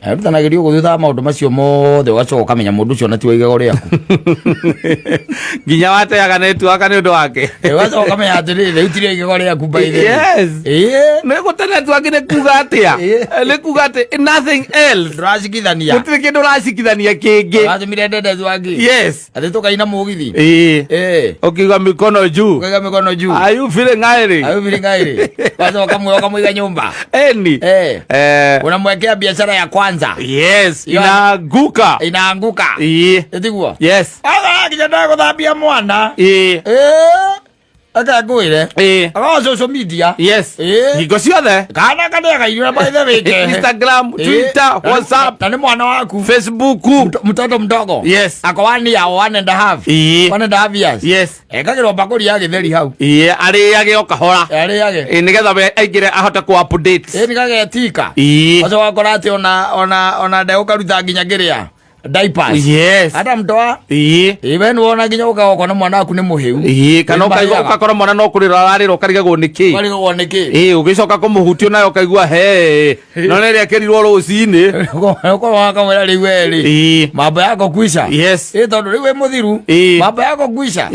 Arutanagĩrio ũguo thutha wa maũndũ macio mothe, ũgacoka ũkamenya mũndũ ũcio na ti wa igego rĩaku. Nginya wateaga network nĩ ũndũ wake. Ũgacoka ũkamenya atĩrĩrĩ, rĩu ti rĩa igego rĩaku, by the way. Nĩ gũte network nĩ kuga atĩa? Nĩ kuga atĩ nothing else. Ndũracikithania. Gũtirĩ kĩndũ ũracikithania kĩngĩ. Ũratũmire ndendeti waki. Atĩ tũkaina mũgithi. Ũkiuga mikono juu. Ũkaiga mĩkono juu. Are you feeling irie? Are you feeling irie? Wacoka ũkamwe ũkamũiga nyũmba. Eni. Unamwekea biashara ya kwanza. Yes, inaanguka. Inaanguka. Ĩtiguo? Yes. Aga nginya ndagũthambia mwana. Eke ngwĩre. Aga social media. Hingo ciothe. Kana karĩaga irio na by the way kehe. Instagram, Twitter, WhatsApp, Na nĩ mwana waku. Facebook. Mtoto mdogo. Ako 1 year, one and a half. 1.5 years. Ekagĩrwo mbakũri ya gĩtheri hau. Arĩage o kahora. Arĩage. Nĩgetha we aingĩre ahote ku update. Nĩ kagetika. Ũcio wakora atĩ ona ndegũkaruta nginya kĩrĩa diapers. Hata mtoa. We nĩwona nginya ũkaga ũkona mwana waku nĩ mũhĩu. Kana ũkaigua Nĩ ũgakora mwana no kũrĩra ararĩra, ũkarigagwo nĩ kĩ. Ũkarigagwo nĩ kĩ. Ũgĩcoka kũmũhutia nayo ũkaigua he no nĩ ĩrĩa ĩkĩrirwo rũcinĩ. Ũkorwo wakamwĩra, rĩu we rĩ, mambo yako kwisha. Tondũ rĩu wĩ mũthiru. Mambo yako kwisha.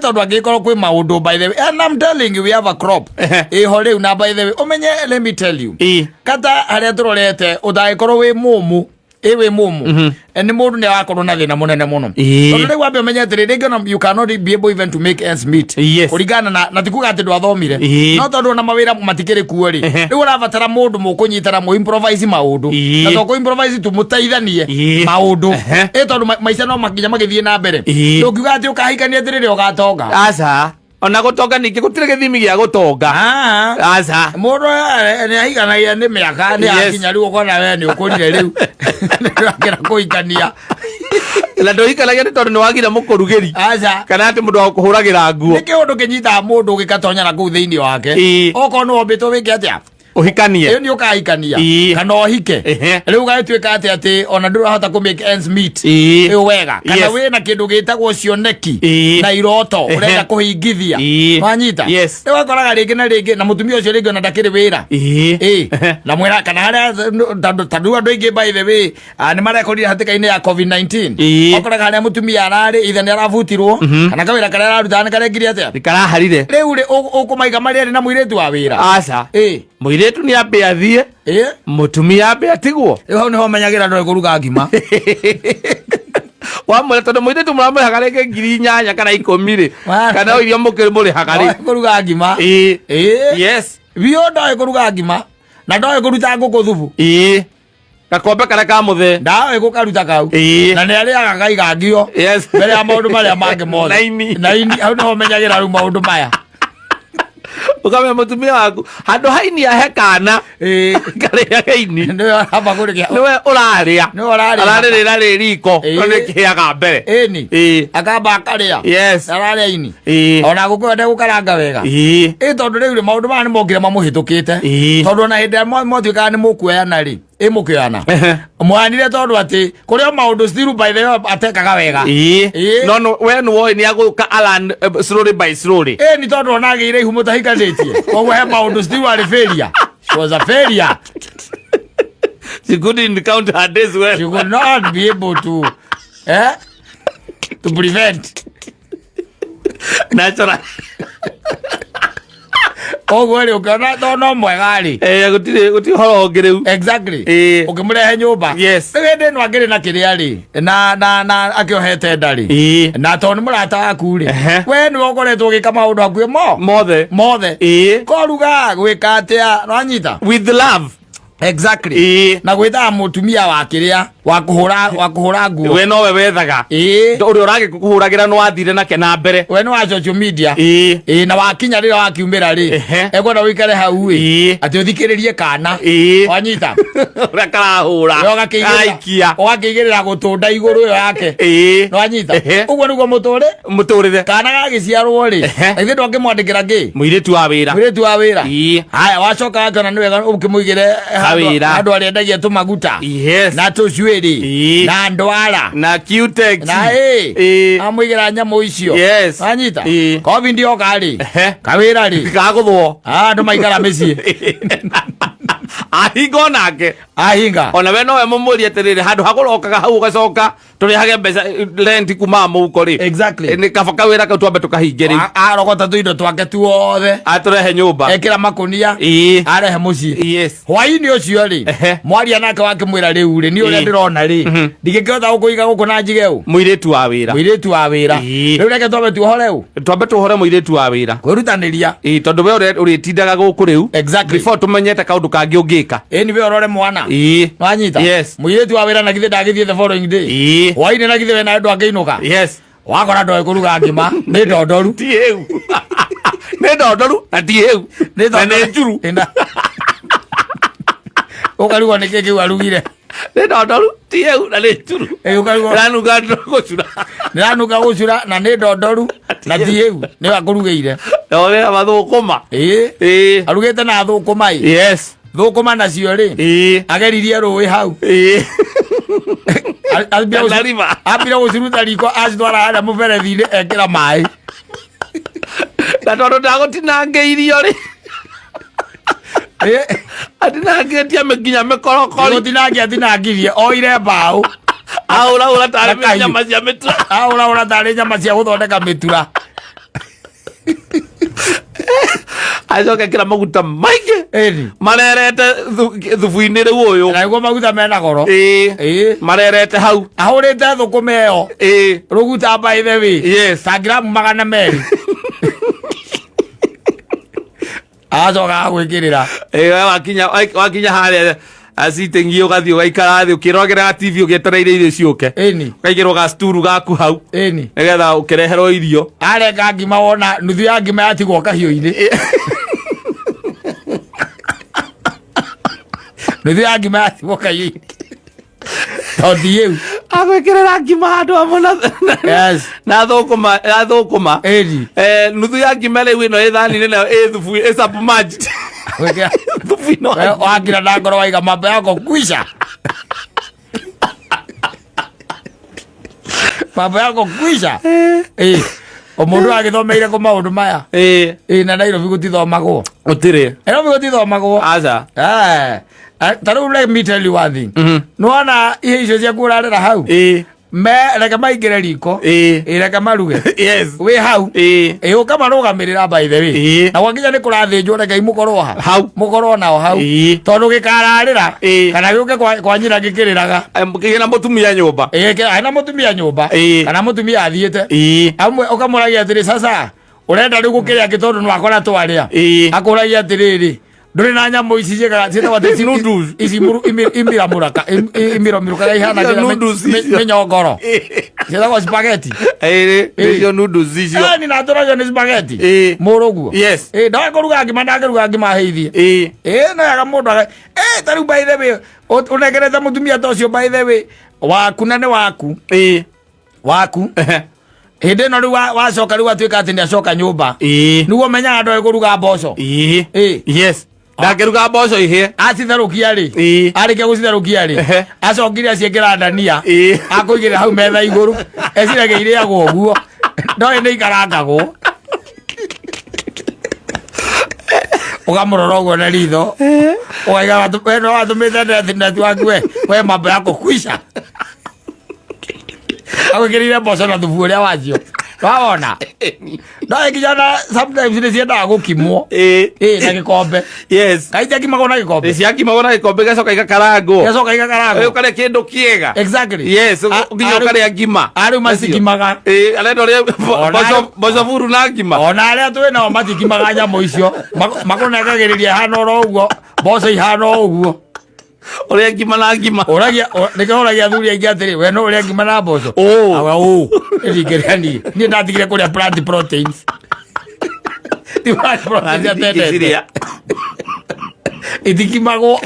Tondũ angĩkorwo kwĩ maũndũ, by the way, and I'm telling you, we have a crop ĩho rĩu, na by the way ũmenye, let me tell you, kata harĩa tũrorete ũtangĩkorwo wĩ mũmũ, wĩ mũmũ, nĩ mũndũ nĩ arakorwo na thĩna mũnene mũno. Tondũ rĩu wambe ũmenye atĩrĩ, rĩngĩ ona you cannot be able even to make ends meet. Kũringana na ti kuga atĩ ndwathomire, no tondũ ona mawĩra matikĩrĩ kuo rĩ, rĩu ũrabatara mũndũ mũkũnyitana mũ improvise maũndũ. Na to kũ improvise tu, mũteithanie maũndũ. Tondũ maica no makinya magĩthiĩ na mbere. Ndũngiuga atĩ ũkahikania atĩrĩrĩ ũgatonga. Aca, ona gũtonga ningĩ gũtirĩ gĩthimi gĩa gũtonga. Aca. Mũndũ nĩ ahikanagia nĩ mĩaka nĩ akinya rĩu ũkona we nĩ ũkũrire, rĩu nĩ ũrakĩra kũhikania. Na ndũhikanagia nĩ tondũ nĩ wagire mũkũrugĩri Aca. kana atĩ mũndũ wa kũhũragĩra nguo. Nĩ kĩũndũ kĩnyitaga mũndũ gĩgatonya na kũu thĩinĩ wake. Okorwo nĩ wombĩtwo wĩke atĩa? Ũhikanie. Ĩyo nĩ ũkahikania kana ũhike. Rĩu gagĩtuĩka atĩ ona ndũrahota kũ make ends meet ĩyo wega, kana wĩna kĩndũ gĩtagwo cioneki na iroto ũrenda kũhingithia. Wanyita? Yes. Rĩu wakoraga rĩngĩ na rĩngĩ na mũtumia ũcio rĩngĩ ona ndakĩrĩ wĩra. Na mwĩra kana harĩa tondũ andũ aingĩ, by the way, nĩ marekorire hatĩka-inĩ ya COVID-19. Wakoraga harĩa mũtumia ararĩ ithe nĩ arabutirwo, kana kawĩra karĩa ararutaga nĩ karekire atĩa? Nĩ karaharire. Rĩu rĩ, ũkũmaiga marĩa arĩ na mũirĩtu wa wĩra? Aca. Mũirĩtu nĩ ambe athiĩ, mũtumia ambe atigwo. Rĩu hau nĩho menyagĩra ndoĩ kũruga ngima. Wamwĩra tondũ mũirĩtu mũramũrĩhaga rĩngĩ 8,000 kana 10 rĩ, kana o iria mũkĩmũrĩhaga rĩ. Ndoĩ kũruga ngima. Biũ, ndoĩ kũruga ngima na ndoĩ kũruta ngũkũ thubu. Gakombe karĩa ka mũthee. Ndaoĩ gũkaruta kau. Na nĩ arĩaga gaigangio mbere ya maũndũ marĩa mangĩ mothe. Na ini. Na ini. Hau nĩho menyagĩra rĩu maũndũ maya. Ũkamenya mũtumia waku handũ haini ahe kana karĩage ini. Nĩwe aramba kũrĩkia. Nĩwe ũrarĩa. Nĩwe ũrarĩa. Ararĩrĩra rĩ riko, no nĩ kĩhĩaga mbere. Ĩni. Akamba akarĩa. Ararĩa ini. Ona ngũkũ ĩyo ndegũkaranga wega. Tondũ rĩu rĩ, maũndũ maya nĩ mokire mamũhĩtũkĩte. Tondũ ona hĩndĩ ĩrĩa mwatuĩkaga nĩ mũkuoyana rĩ, mũkĩoyana mwanire, tondũ atĩ kũrĩ o maũndũ still, by the way, atekaga wega. No we nĩ woĩ nĩ agũka alan slowly by slowly. Nĩ tondũ ona agĩire ihu mũtahikanĩtie, koguo he maũndũ still arĩ failure. She was a failure. She couldn't count her days well. She could not be able to prevent. Natural. Koguo rĩ, ũkĩona to no mwega rĩ. Gũtirĩ ũhoro ũngĩ rĩu. Ũkĩmũrehe nyũmba. Rĩu hĩndĩ ĩno angĩrĩ na kĩrĩa rĩ, na akĩohete nda rĩ, na tondũ nĩ mũrata waku rĩ, we nĩwe ũkoretwo ũgĩka maũndũ hakuhĩ mo Mothe. Mothe. Koruga gwĩka atĩa, nwanyita? With love. Na gwĩtaga mũtumia wa kĩrĩa wa kũhũra nguo. We nowe wethaga. Ũrĩa ũragĩkũhũragĩra nĩ wathire nake na mbere. We nĩ wa social media. Na wakinya rĩrĩa wakiumĩra rĩ, ekwenda ũikare hau ĩ, atĩ ũthikĩrĩrie kana. Wanyita? Ũrĩa karahũra. We ũgakĩigĩrĩra Karaikia. Ũgakĩigĩrĩra gũtũnda igũrũ ĩyo yake. Nwanyita? Ũguo nĩguo mũtũrĩ. Mũtũrĩre. Kana gagĩciarwo rĩ, ithuĩ ndwakĩmwandĩkĩra kĩ? Mũirĩtu wa wĩra. Mũirĩtu wa wĩra. Haya, wacoka wakĩona nĩ wega ũkĩmũigĩre Kawĩra. handũ arĩendagia tũmaguta na tũcuĩrĩ na ndwara na Cutex. Na amũigĩra nyamũ icio. Wanyita? COVID yoka rĩ, kawĩra rĩ, Kagũthwo. Andũ maikara mĩciĩ. Ahinga onake. Ahinga. Ona we nowe mũmũrie atĩrĩrĩ, handũ ha gũrokaga hau ũgacoka tũrĩhage mbeca rent kuma mũhuko rĩ. Nĩ kaba kawĩra kau twambe tũkahinge rĩu. Arogota tũindo twake tuothe. Atũrehe nyũmba. Ekĩra makũnia. Arehe mũciĩ. Hwainĩ ũcio rĩ, mwaria nake wakĩmwĩra rĩu rĩ, niĩ ũrĩa ndĩrona rĩ, ndingĩkĩhota gũkũiga gũkũ na njige ũ? Mũirĩtu wa wĩra. Mũirĩtu wa wĩra. Rĩu reke twambe tuohore ũ? Twambe tuohore mũirĩtu wa wĩra. Kwĩrutanĩria. Tondũ we ũrĩtindaga gũkũ rĩu. Before tũmenyete kaũndũ kangĩ ũngĩka. Ĩni we ũrore mwana. Wanyita? Mũirĩtu wa wĩra na githĩ ndagĩthiĩ the following day. Hwainĩ na githĩ we nawe ndwangĩinũka. Wakora ndoĩ kũruga ngima, nĩ ndondoru. Ti hĩu. Nĩ ndondoru na ti hĩu. Nĩ Na nĩ njuru. Ũkarigwo nĩ kĩ kĩu arugire. Nĩ ndondoru, ti hĩu na nĩ njuru. Ũkarigwo. Ĩranunga gũcura. Nĩranuka gũcura na nĩ ndondoru na ti hĩu, nĩwe akũrugĩire. Ndorera mathũkũma. Arugĩte na thũkũma ĩ. Thũkũma nacio rĩ, ageririe rũĩ hau. Kana river. Ambire gũciruta riko acitwara harĩa mũberethi-inĩ ekĩra maĩ. Na tondũ ndagũtinangĩirio rĩ. Atinangĩtie nginya mĩkorokori. Gũtinangia atinangirie, oire mbaũ. Ahũrahũra tarĩ Na kahiũ. nyama cia mĩtura. Ahũrahũra tarĩ nyama cia gũthondeka mĩtura. Acoka ekĩra maguta maingĩ. Marerete thubu-inĩ rĩu ũyũ. Na nĩguo maguta mena goro. Marerete hau. Ahũrĩte thũkũma ĩyo. Rũguta by the way. Ta gramu 200. Acoka agwĩkĩrĩra. We wakinya harĩa sitting ũgathiĩ ũgaikara thĩ ũkĩroragĩra TV ũgĩetereire irio ciũke. Ũkaigĩrwo gasturu gaku hau. Nĩgetha ũkĩreherwo irio. Arenga ngima wona nuthu ya ngima yatigwo kahiũ-inĩ. Nuthu ya ngima yatigwo kahiũ-inĩ. Tondũ ti hĩu. Agwĩkĩrĩra ngima handũ hamwe na thũkũma, na thũkũma. Nuthu ya ngima rĩu ĩno ĩ thani-inĩ nayo ĩ thubu, ĩ submerged. Gwĩkĩra. Thubu ĩno. We, wakira na ngoro waiga mambo yako kwisha. Mambo yako kwisha. O mũndũ agĩthomeire kũ maũndũ maya? Na Nairobi gũtithomagwo. Gũtirĩ. Nairobi gũtithomagwo. Aca. Ta rĩu let me tell you one thing. Nĩwona ihe icio ciaku ũrarĩra hau? Reke maingĩre riko. Reke maruge. Wĩ hau. Ũkamarũgamĩrĩra by the way. Na gwakinya nĩ kũrathĩnjwo, reke mũkorwo ha. Hau. Mũkorwo nao hau. Tondũ gĩkararĩra, kana gĩũke kwa nyina gĩkĩrĩraga. Kĩna mũtumia nyũmba. Kĩna mũtumia nyũmba. Kana mũtumia athiĩte. Amwe ũkamũragia atĩrĩ, sasa, ũrenda rĩu gũkĩrĩa kĩ tondũ nĩwakora twarĩa. Akũragia atĩrĩrĩ, ndũrĩ na nyamũ ici ciĩkaga, ciĩtagwo atĩ Noodles. ici imiramũraka, imiromirũkaga ihana Icio nginya noodles icio. mĩnyongoro. Ciĩtagwo spaghetti. Nĩcio noodles icio. Ni natũragio nĩ spaghetti. Mũrũguo. Ndoĩ kũruga ngima, ndangĩruga ngima heithie. No yaga mũndũ aga-, ta rĩu by the way, ũnengerete mũtumia ta ũcio by the way, waku na nĩ waku. Waku. Hĩndĩ ĩno rĩu wacoka rĩu atuĩka atĩ nĩacoka nyũmba. Nĩguo ũmenyaga ndoĩ kũruga mboco. Ndangĩruga mboco ihĩe. Acitherũkia rĩ. Arĩkia gũcitherũkia rĩ. Acokire aciĩkĩra ndania. Akũigĩrĩra hau metha igũrũ. Eciragia irĩagwo ũguo. Ndoĩ nĩ ikarangagwo. Ũkamũrora ũguo na ritho. Ũkaiga we no watũmĩte neti waku we. We mambo yako kwisha. Agwĩkĩrĩire mboco na thubu ũrĩa wacio. Wawona? No nginya na sometimes nĩ ciendaga gũkimwo. Na gĩkombe. Kaĩ ciakimagwo na gĩkombe? Nĩ ciakimagwo na gĩkombe igacoka igakarangwo. Igacoka igakarangwo. Ũkarĩa kĩndũ kĩega. Nginya ũkarĩa ngima. Arĩu matikimaga. Arenda ũrĩa mboco buru na ngima. Ona arĩa twĩ nao matikimaga nyamũ icio. Makũnengagĩrĩria ihana oro ũguo, mboco ihana o ũguo. Ũrĩa ngima na ngima. Ũragia, nĩkĩo ũragia athuri aingĩ atĩrĩ, we no ũrĩa ngima na mboco? Awa, Ndingĩrĩa niĩ. Niĩ ndatigire kũrĩa plant proteins. Ti plant proteins Nani atendete. ndingĩcirĩa. Itikimagwo.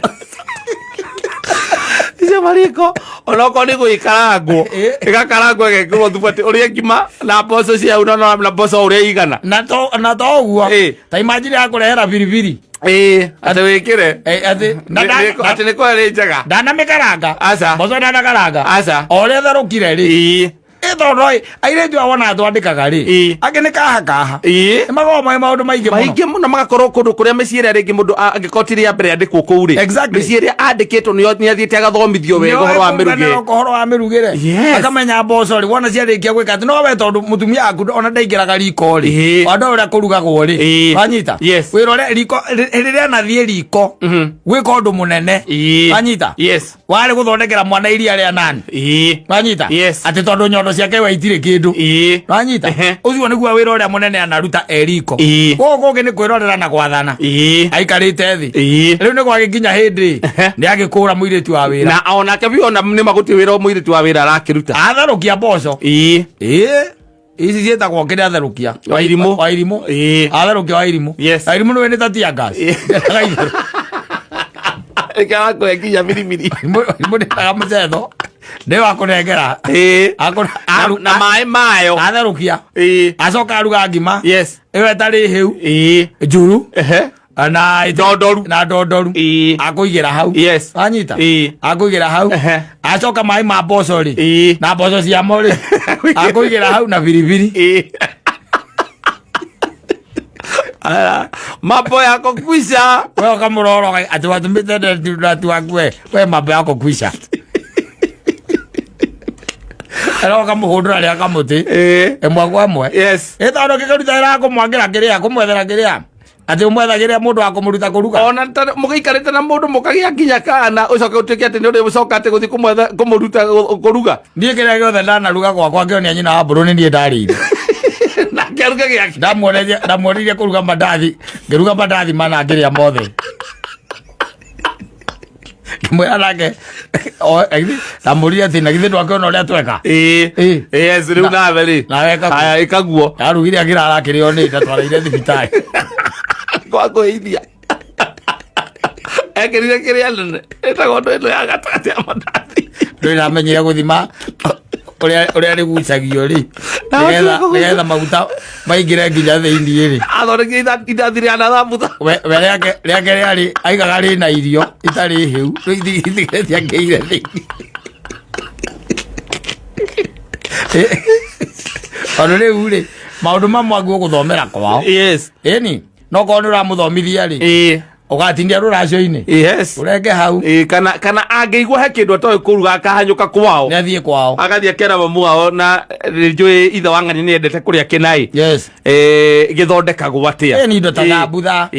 Icio mariko, onokorwo nĩ gũgĩkarangwo, ĩgakarangwo ĩgekĩrwo thubu atĩ ũrĩe ngima na mboco cia na na mboco ũrĩa igana. Na to ũguo. Ta imagine akũrehera biribiri. Atĩ wĩkĩre. Atĩ, na Atĩ nĩ kũrĩa nĩ njega. Ndanamĩkaranga. Aca. Mboco ndanakaranga. Aca. O ũrĩa therũkire rĩ. Ĩ tondũ airĩtu aya wona twandĩkaga rĩ, angĩ nĩ kaha kaha. Nĩ makoragwo marĩ maũndũ maingĩ mũno. Maingĩ mũno, magakorwo kũndũ kũrĩa mĩciĩ ĩrĩa rĩngĩ mũndũ angĩkorwo ti rĩa mbere andĩkwo kũu rĩ, mĩciĩ ĩrĩa andĩkĩtwo nĩ athiĩte agathomithio wega ũhoro wa mĩrugĩre. Ũhoro wa mĩrugĩre. Akamenya mboco rĩ, wona ciarĩkia gwĩka atĩ no we, tondũ mũtumia waku ona ndaingĩraga riko rĩ, andũ ũrĩa kũrugagwo rĩ, wanyita? Wĩra ũrĩa riko rĩrĩa anathiĩ riko gwĩka ũndũ mũnene, wanyita? Yes. Warĩ gũthondekera mwana iria rĩa nani, wanyita? Yes. Atĩ tondũ nyondo ciake we itirĩ kĩndũ, wanyita? Ũcio nĩguo wĩra ũrĩa mũnene anaruta e riko. Gũkũ kũngĩ nĩ kwĩrorera na gwathana aikarĩte thĩ. Rĩu nĩ gwagĩkinya hĩndĩ nĩ agĩkũra mũirĩtu wa wĩra. Na onake biũ ona nĩ magũtirĩ wĩra mũirĩtu wa wĩra arakĩruta. Atherũkia mboco. Ĩĩ, ici ciĩtagwo kĩrĩa atherũkia. Wairimũ. Wairimũ. Atherũkia wairimũ. Wairimũ nĩwe nĩ ta tear gas. Ĩkarakũhe nginya biribiri. Wairimũ nĩ mũcetho nĩ wa kũnengera. Na maĩ mayo. Atherũkia, acoka aruga ngima ĩyo ĩtarĩ hĩu, njuru na Ndondoru. Na ndondoru. Akũigĩra hau. Wanyita? Akũigĩra hau. Acoka maĩ ma mboco rĩ, na mboco ciamo rĩ, akũigĩra hau na biribiri. Aya, mambo yako kwisha. We ũkamũrora atĩ watũmĩte ndati waku, we mambo yako kwisha. Era ũkamũhũndũra rĩa kamũtĩ ĩmwe kwa ĩmwe. Ĩ tondũ kĩkaruta wĩra wa kũmwangĩra kĩrĩa, kũmwethera kĩrĩa, atĩ ũmwethagĩre mũndũ wa kũmũruta kũruga. Ona mũgĩikarĩte na mũndũ mũkagĩa nginya kana ũcoke ũtuĩke atĩ nĩ ũrĩ ũcoka atĩ gũthiĩ kũmwetha kũmũruta kũruga. Niĩ kĩrĩa gĩothe ndanaruga gwakwa ngĩonia nyina wa mbũrũ nĩ niĩ ndarĩire. Nake aruge gĩake. Ndamuonirie kũruga mandathi, ngĩruga mandathi mana ngĩrĩa mothe. Ngĩmwĩra nake ndamũririe atĩ na githĩ ndwakĩona ũrĩa tweka. Yes, rĩu nawe rĩ. Nawe ĩka guo. Haya, ĩka guo. Ndarugire akĩrara akĩrĩo nĩ ndatwarĩire thibitarĩ. Kwa kwĩithia ekĩrire kĩrĩa nene ĩtagwo ndũ ĩno ya gatagatĩ ya mandathi. Ndũrĩ ndamenyire gũthima ũrĩa rĩgucagio rĩ, Na gũtirĩ kũgucia. nĩgetha maguta maingĩre nginya thĩinĩ rĩ. Athondekire indathi rĩa na thambutha. We rĩake rĩarĩ aigaga rĩna irio itarĩ hĩu, rĩu itiangĩire thĩinĩ. Tondũ rĩu rĩ, maũndũ mamwe aguo gũthomera kwao. Ĩni no korwo nĩ ũramũthomithia rĩ, ũgatindia rũracio-inĩ ũrenge hau. Kana angĩigua he kĩndũ atoĩ kũruga akahanyũka kwao. Nĩ athiĩ kwao. Agathiĩ akera mamu wao, na nĩnjũĩ ithe wa ng'ania nĩ endete kũrĩa kĩnaĩ. Gĩthondekagwo atĩa? Ĩni indo ta thambutha.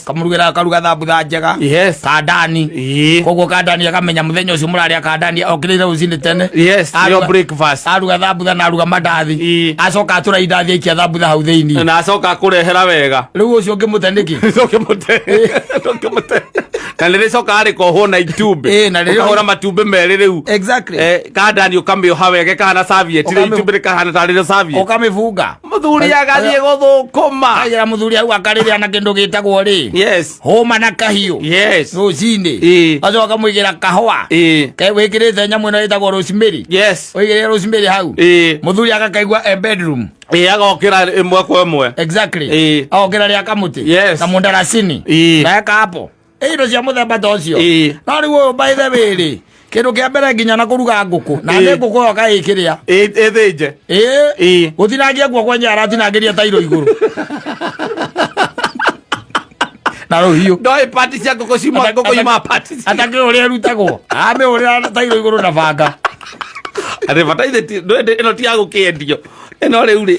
Kamũrugĩra, akaruga thambutha njega. Kandani. Koguo kandani akamenya mũthenya ũcio mũrarĩa kandani okĩrĩire rũcinĩ tene. Nĩyo breakfast. Aruga thambutha na aruga mandathi. Acoka atũra indathi, aikia thambutha hau thĩinĩ. Na acoka akũrehera wega. Rĩu ũcio ũngĩmũte nĩkĩ? Ndũngĩmũte, ndũngĩmũte. Na nĩ rĩcoka rĩkohwo na itumbĩ. Na rĩrĩ- Ũkahũra matumbĩ merĩ rĩu. Kandani ũkamĩoha wega ĩkahana serviette rĩu, itumbĩ rĩkahana tarĩ rĩo serviette. Ũkamĩbunga. Mũthuri agathiĩ gũthũkũma. Kaigĩra mũthuri hau akarĩrĩa na kĩndũ gĩtagwo rĩ, hũma na kahiũ rũcinĩ. Acoka akamũigĩra kahũa wĩkĩrĩte nyamũ ĩno ĩtagwo rosemary. Ũigĩrĩre rosemary hau. Mũthuri agakaigua e bedroom. Agokĩra ĩmwe kwa ĩmwe. Agokĩra rĩa kamũtĩ na mũndaracini na eka hapo indo cia mũthemba ta ũcio. No rĩu ũyũ, by the way rĩ, kĩndũ kĩa mbere nginya na kũruga ngũkũ na nĩ ngũkũ ĩyo kaĩkĩrĩa. Ĩthĩnje. Gũtinangia guo kwenye aratinangĩria tairo igũrũ na rũhiũ. Ndoĩ pati cia ngũkũ ciuma, ngũkũ yumaga pati Atakĩũĩ ũrĩa ĩrutagwo, amĩhũrĩra tairo igũrũ na banga. Atĩ bata ithe ĩno ti ya gũkĩendio ĩno rĩu rĩ,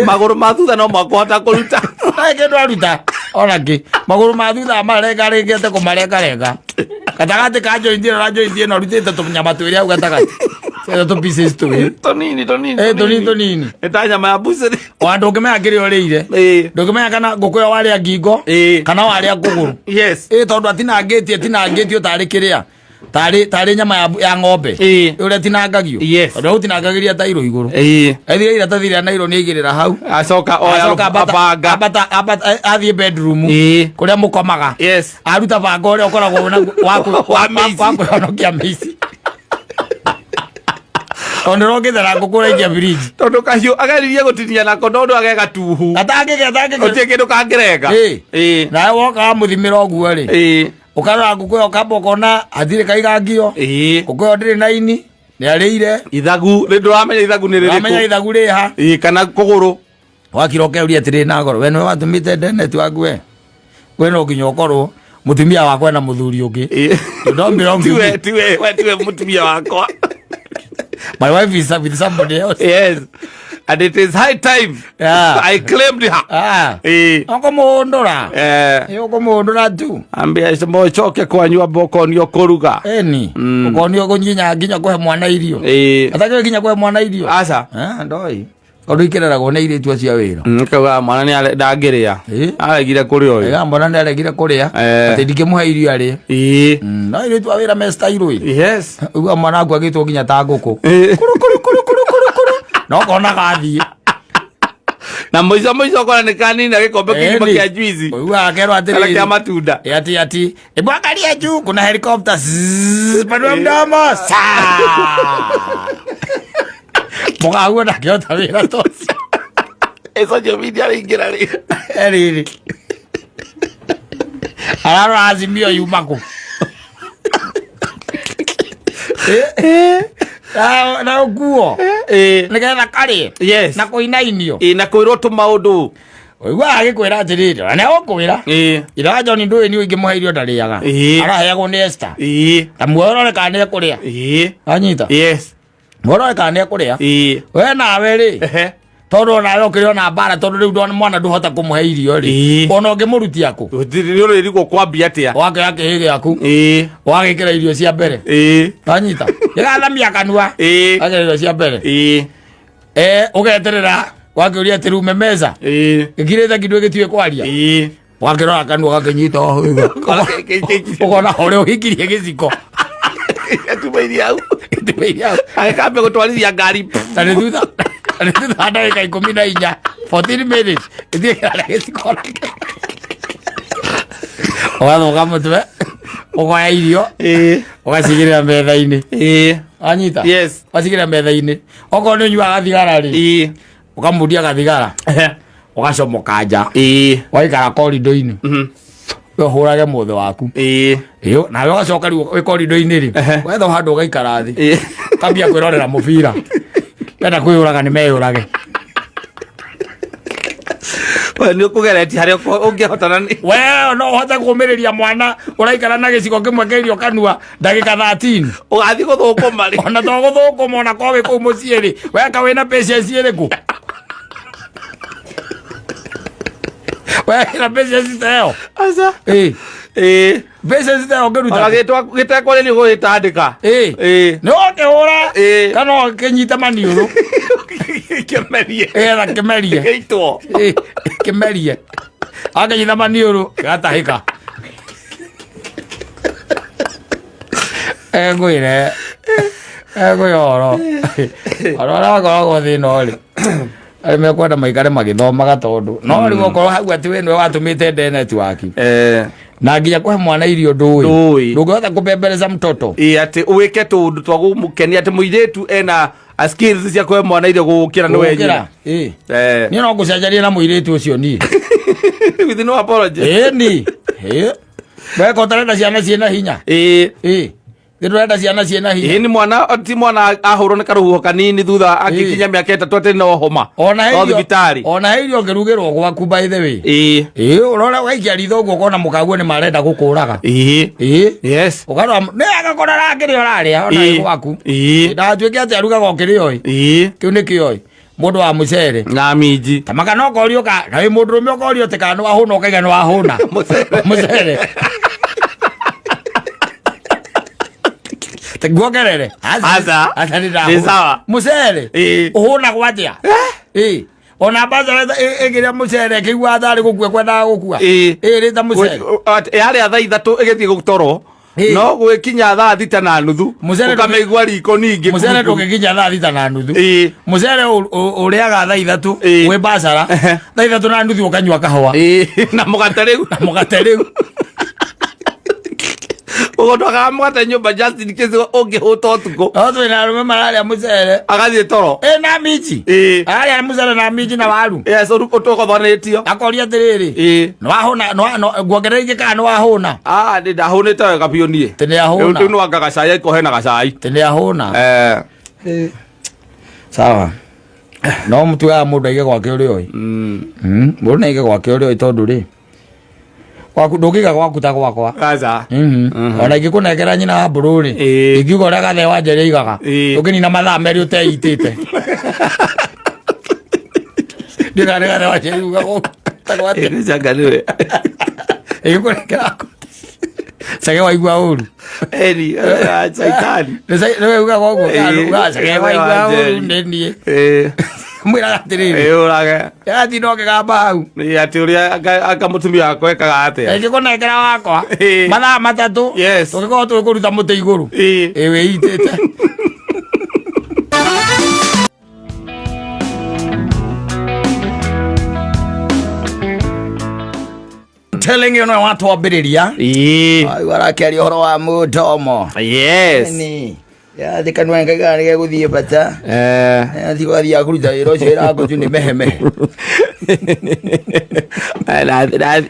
magũrũ ma thutha no makũhota kũruta. Ndarĩ kĩndũ aruta ona kĩ, magũrũ ma thutha amarengarengete kũmarengarenga gatagatĩ ka joint ĩno na joint ĩno, arutĩte tũnyama twĩrĩ hau gatagatĩ, ciĩtwo tũ pieces twĩrĩ. Tũnini tũnini. Tũnini tũnini. Nĩ ta nyama ya mbucĩrĩ. Ona ndũngĩmenya kĩrĩa ũrĩire. Ndũngĩmenya kana ngũkũ ĩyo warĩa ngingo kana warĩa kũgũrũ. Tondũ atinangĩtie atinangĩtio tarĩ kĩrĩa, tarĩ nyama ya ng'ombe ũrĩa tinangagio. Tondũ gũtinangagĩria tairo igũrũ. Ethire iratathi rĩa nairo nĩ aigĩrĩra hau. Acoka oya Acoka banga. Ambata, athiĩ bedroom kũrĩa mũkomaga. Aruta banga ũrĩa ũkoragwo naguo Wa mĩici. Wa kwĩhonokia mĩici, tondũ rongĩthera ngũkũ ũraikia firiji. Tondũ kahiũ ageririe gũtinia nako tondũ agegatuhu. Gatangĩke atangĩke. Gũtirĩ kĩndũ kangĩrenga. Nawe woka wamũthimĩra ũguo rĩ, Ũkarora ngũkũ ĩyo ũkamba ũkona hatirĩ kaigangio. Ngũkũ ĩyo ndĩrĩ na ini, nĩ arĩire. Ithagu nĩ ndũramenya ithagu nĩ Ũramenya rĩrĩkũ. Ithagu rĩha. Kana kũgũrũ. Wakira ũkeuria atĩrĩ na ngoro, we nĩwe watũmĩte ndeneti waku we. We no nginya ũkorwo mũtumia wakwa ena mũthuri ũngĩ. You don't belong to Tiwe me. Tiwe we, tiwe mũtumia wakwa. My wife is with somebody else. Yes, and it is high time I claimed her. Ũkũmũndũra. Ũkũmũndũra tu. Ambia mocoke kwanyu amba ũkonio kũruga. Eni. Ũkonio kũnyinya nginya kũhe mwana irio. Atakĩũĩ nginya kũhe mwana irio. Aca. Ah, ndoi. Tondũ ikĩreragwo nĩ airĩtu acio a wĩra. Kauga mwana nĩ ndangĩrĩa, aregire kũrĩa ũyũ. Ega mwana nĩ aregire kũrĩa. Atĩ ndingĩmũhe irio arĩe. No airĩtu a wĩra me style ĩ. Ũguo mwana waku agĩtwo nginya ta ngũkũ. Kuru kuru kuru kuru kuru kuru. Na ũkona gathiĩ. Na mũico mũico ũkona nĩ kanina gĩkombe kĩgima Ĩni. kĩa juici Ũiguaga akerwo kana atĩrĩrĩ. kĩa matunda. Ati ati hebu angalia juu kuna helicopter. Zzzz, panua mdomo. Saa. Mũgaguo ndangĩhota wĩra ta ũcio. Ĩ social media rĩingĩra rĩ? Rĩrĩ. Ararora Azimio yuma kũ? Na ũkuo. Nĩgetha karĩe. Na kũinainio. Na kwĩrwo tũmaũndũ. Ũiguaga agĩkwĩra atĩrĩrĩ, ona nĩ egũkwĩra. Ithe wa John ndũĩ niĩ ingĩmũhe irio ndarĩaga. Araheagwo nĩ Esther. Ta muoyo ũrore kana nĩ ekũrĩa. Wanyita? Yes. Muoyo ũrore kana nĩ ekũrĩa. We nawe rĩ, tondũ onawe ũkĩrĩ ona mbara tondũ rĩu ndona mwana ndũhota kũmũhe irio rĩ, ona ũngĩmũrutia kũ? Nĩ ũrĩrigwo kwambia atĩa. Wakĩoya kĩhĩ gĩaku, wagĩkĩra irio cia mbere. Wanyita? Gĩgathamia kanua. Wagĩkĩra irio cia mbere. Ũgeterera wakĩũria atĩ rume meza. Gĩkirĩte kindu gĩtiũĩ kwaria. Wakĩrora kanua gakĩnyita ũkona ũrĩa ũhikirie gĩciko. Gĩtumĩirie hau. Gĩtumĩirie hau. Agĩkambia gũtwarithia ngari. Na nĩ thutha wa ndagĩka 14, 14 minutes, gĩthiĩ kĩrarĩa gĩciko nakĩo. Ũgathoka mũtwe, ũkoya irio, ũgacigĩrĩra metha-inĩ. Wanyita? Yes. Ũgacigĩrĩra metha-inĩ. Okorwo nĩ ũnyuaga thigara rĩ, ũkamundia gathigara, ũgacomoka nja. Ũgaikara korido-inĩ. Ũhũrage mũthĩ waku. Ĩyo, nawe ũgacoka rĩu wĩ korido-inĩ rĩ, wetha handũ ũgaikara thĩ. Ũkambia kwĩrorera mũbira. Wenda kwĩyũraga nĩ meyũrage. We nĩ ũkũgeretie harĩa ũngĩhotana nĩ. We no ũhote kũũmĩrĩria mwana ũraikara na gĩciko kĩmwe kĩa irio kanua ndagĩka 13? Ũgathiĩ gũthũkũma rĩ? Ona to gũthũkũma, ona korwo wĩ kũu mũciĩ rĩ, weka wĩna patience ĩrĩkũ? We wĩna patience ta ĩyo? Aca. Patience ta ĩyo ũngĩruta Ona gĩtekwarĩrio gũgĩtandĩka. Nĩ ũkĩhũra kana ũkĩnyita maniũrũ. Kĩmerie. Ĩgetha kĩmerie. Gĩitwo. Kĩmerie. Akĩnyita maniũrũ gĩgatahĩka. Ngwĩre ngwĩre ũhoro ũhoro ũrĩa wakoragwo thĩna rĩ, arĩa mekwenda maikare magĩthomaga, tondũ no rĩu okorwo hau atĩ we nĩwe watũmĩte nde network na nginya kũhe mwana irio ndũĩ. Ndũĩ. Ndũngĩhota kũbembereza mtoto. Atĩ wĩke tũũndũ twa gũmũkenia atĩ mũirĩtu ena a skills cia kũhe mwana irio gũkĩra nĩ Gũkĩra. wenyina. Niĩ no ngũcenjerie na mũirĩtu ũcio niĩ. With no apology. Ĩni weka ũtarenda ciana ciĩna hinya. Nĩ ndũrenda ciana ciĩna hinya. Nĩ mwana ti mwana ahũrwo nĩ karũhuho kanini thutha akĩkinya mĩaka 3 atĩ no homa. Ona No he irio thibitarĩ. Ona he irio ũngĩrugĩrwo gwaku, by the way. Ũrora ũgaikia ritho ũguo ũkona mũkaguo nĩ marenda gũkũraga. Ũkarora nĩ agakora arakĩrĩa ũrarĩa ona wĩ gwaku. Ndagatuĩke atĩ arugaga ũkĩrĩa ĩ. Kĩu nĩkĩo ĩ mũndũ wa mũcere na minji. Tamaka no korio ka na wĩ mũndũrũme ũkorio atĩ kana nĩ wahũna ũkaiga nĩ wahũna mũcere. Nguongerere? Aca. Aca, nĩ Nĩ ndahũna sawa. mũcere. Ũhũnagwo atĩa? Ona mbaca ĩkĩrĩa mũcere ĩkĩiguaga tarĩ gũkua kwendaga gũkua. Ĩrĩte mũcere. Yarĩa thaa 3 ĩgĩthiĩ gũtoro, no gwĩkinya thaa 6:30 Mũcere ũkamĩigua riko ningĩ. Mũcere ndũngĩkinya thaa 6:30. Mũcere ũrĩaga thaa 3 wĩ mbacara, thaa 3:30 ũkanyua kahũa. Na mũgate rĩu. Na mũgate rĩu. Ũguo ndwagaga mũgate nyũmba just in case ũngĩhũta ũtukũ. No twĩna arũme mararĩa mũcere. Agathiĩ toro. Ĩ na minji. Ĩĩ. Ararĩa mũcere na minji na waru. Yes, ũtũgothanĩtio. Akoria atĩrĩrĩ. Ĩĩ. Nĩwahũna, nguongerera ingĩ kana nĩwahũna? Ah, nĩ ndahũnĩte wega biũ niĩ. Atĩ nĩahũna. Rĩu nĩwanga gacai angĩkorwo hena gacai. Atĩ nĩahũna. Eh. Sawa. No mũtuaga mũndũ aige gwake ũrĩa oĩ. Mũndũ nĩ aige gwake ũrĩa oĩ tondũ rĩ gwaku ndũngĩiga gwaku ta gwakwa. Aca. Ona ingĩkũnengera nyina wa mbũrũ rĩ, Ĩĩ. ingiuga ũrĩa gathe wa Njeri aigaga, Ĩĩ. ũngĩnina mathaa merĩ ũteitĩte. Ndiũĩ kana nĩ gathe wa Njeri uga gwaku ta gwake. Ĩĩ, nĩ nĩwe. Ingĩkũnengera waku. Cage waigua ũru. Eni, caitani. Nĩwe ugaga ũguo kana Ĩĩ. ugaga cage waigua ũru nĩ niĩ. Ĩĩ. Mwĩraga atĩrĩrĩ. Ĩĩ, ũrage. Yatinda ũkĩgamba hau. Nĩ atĩ ũrĩa anga mũtumia wakwa ekaga atĩa. Ingĩkũnengera wakwa Ĩĩ. mathaa matatũ Yes. tũngĩkorwo tũĩ kũruta mũtĩ igũrũ. Ĩĩ. Ĩĩ wĩitĩte. Telling you no watwambĩrĩria. Ĩĩ. Aigua arakĩaria ũhoro wa mũndomo. Yes. Nĩ. Yathi kanua ngaiga nĩ gegũthiĩ bata. Eh. Yathi gwathiaga kũruta wĩra ũcio ĩrakũtu nĩ mehemehe.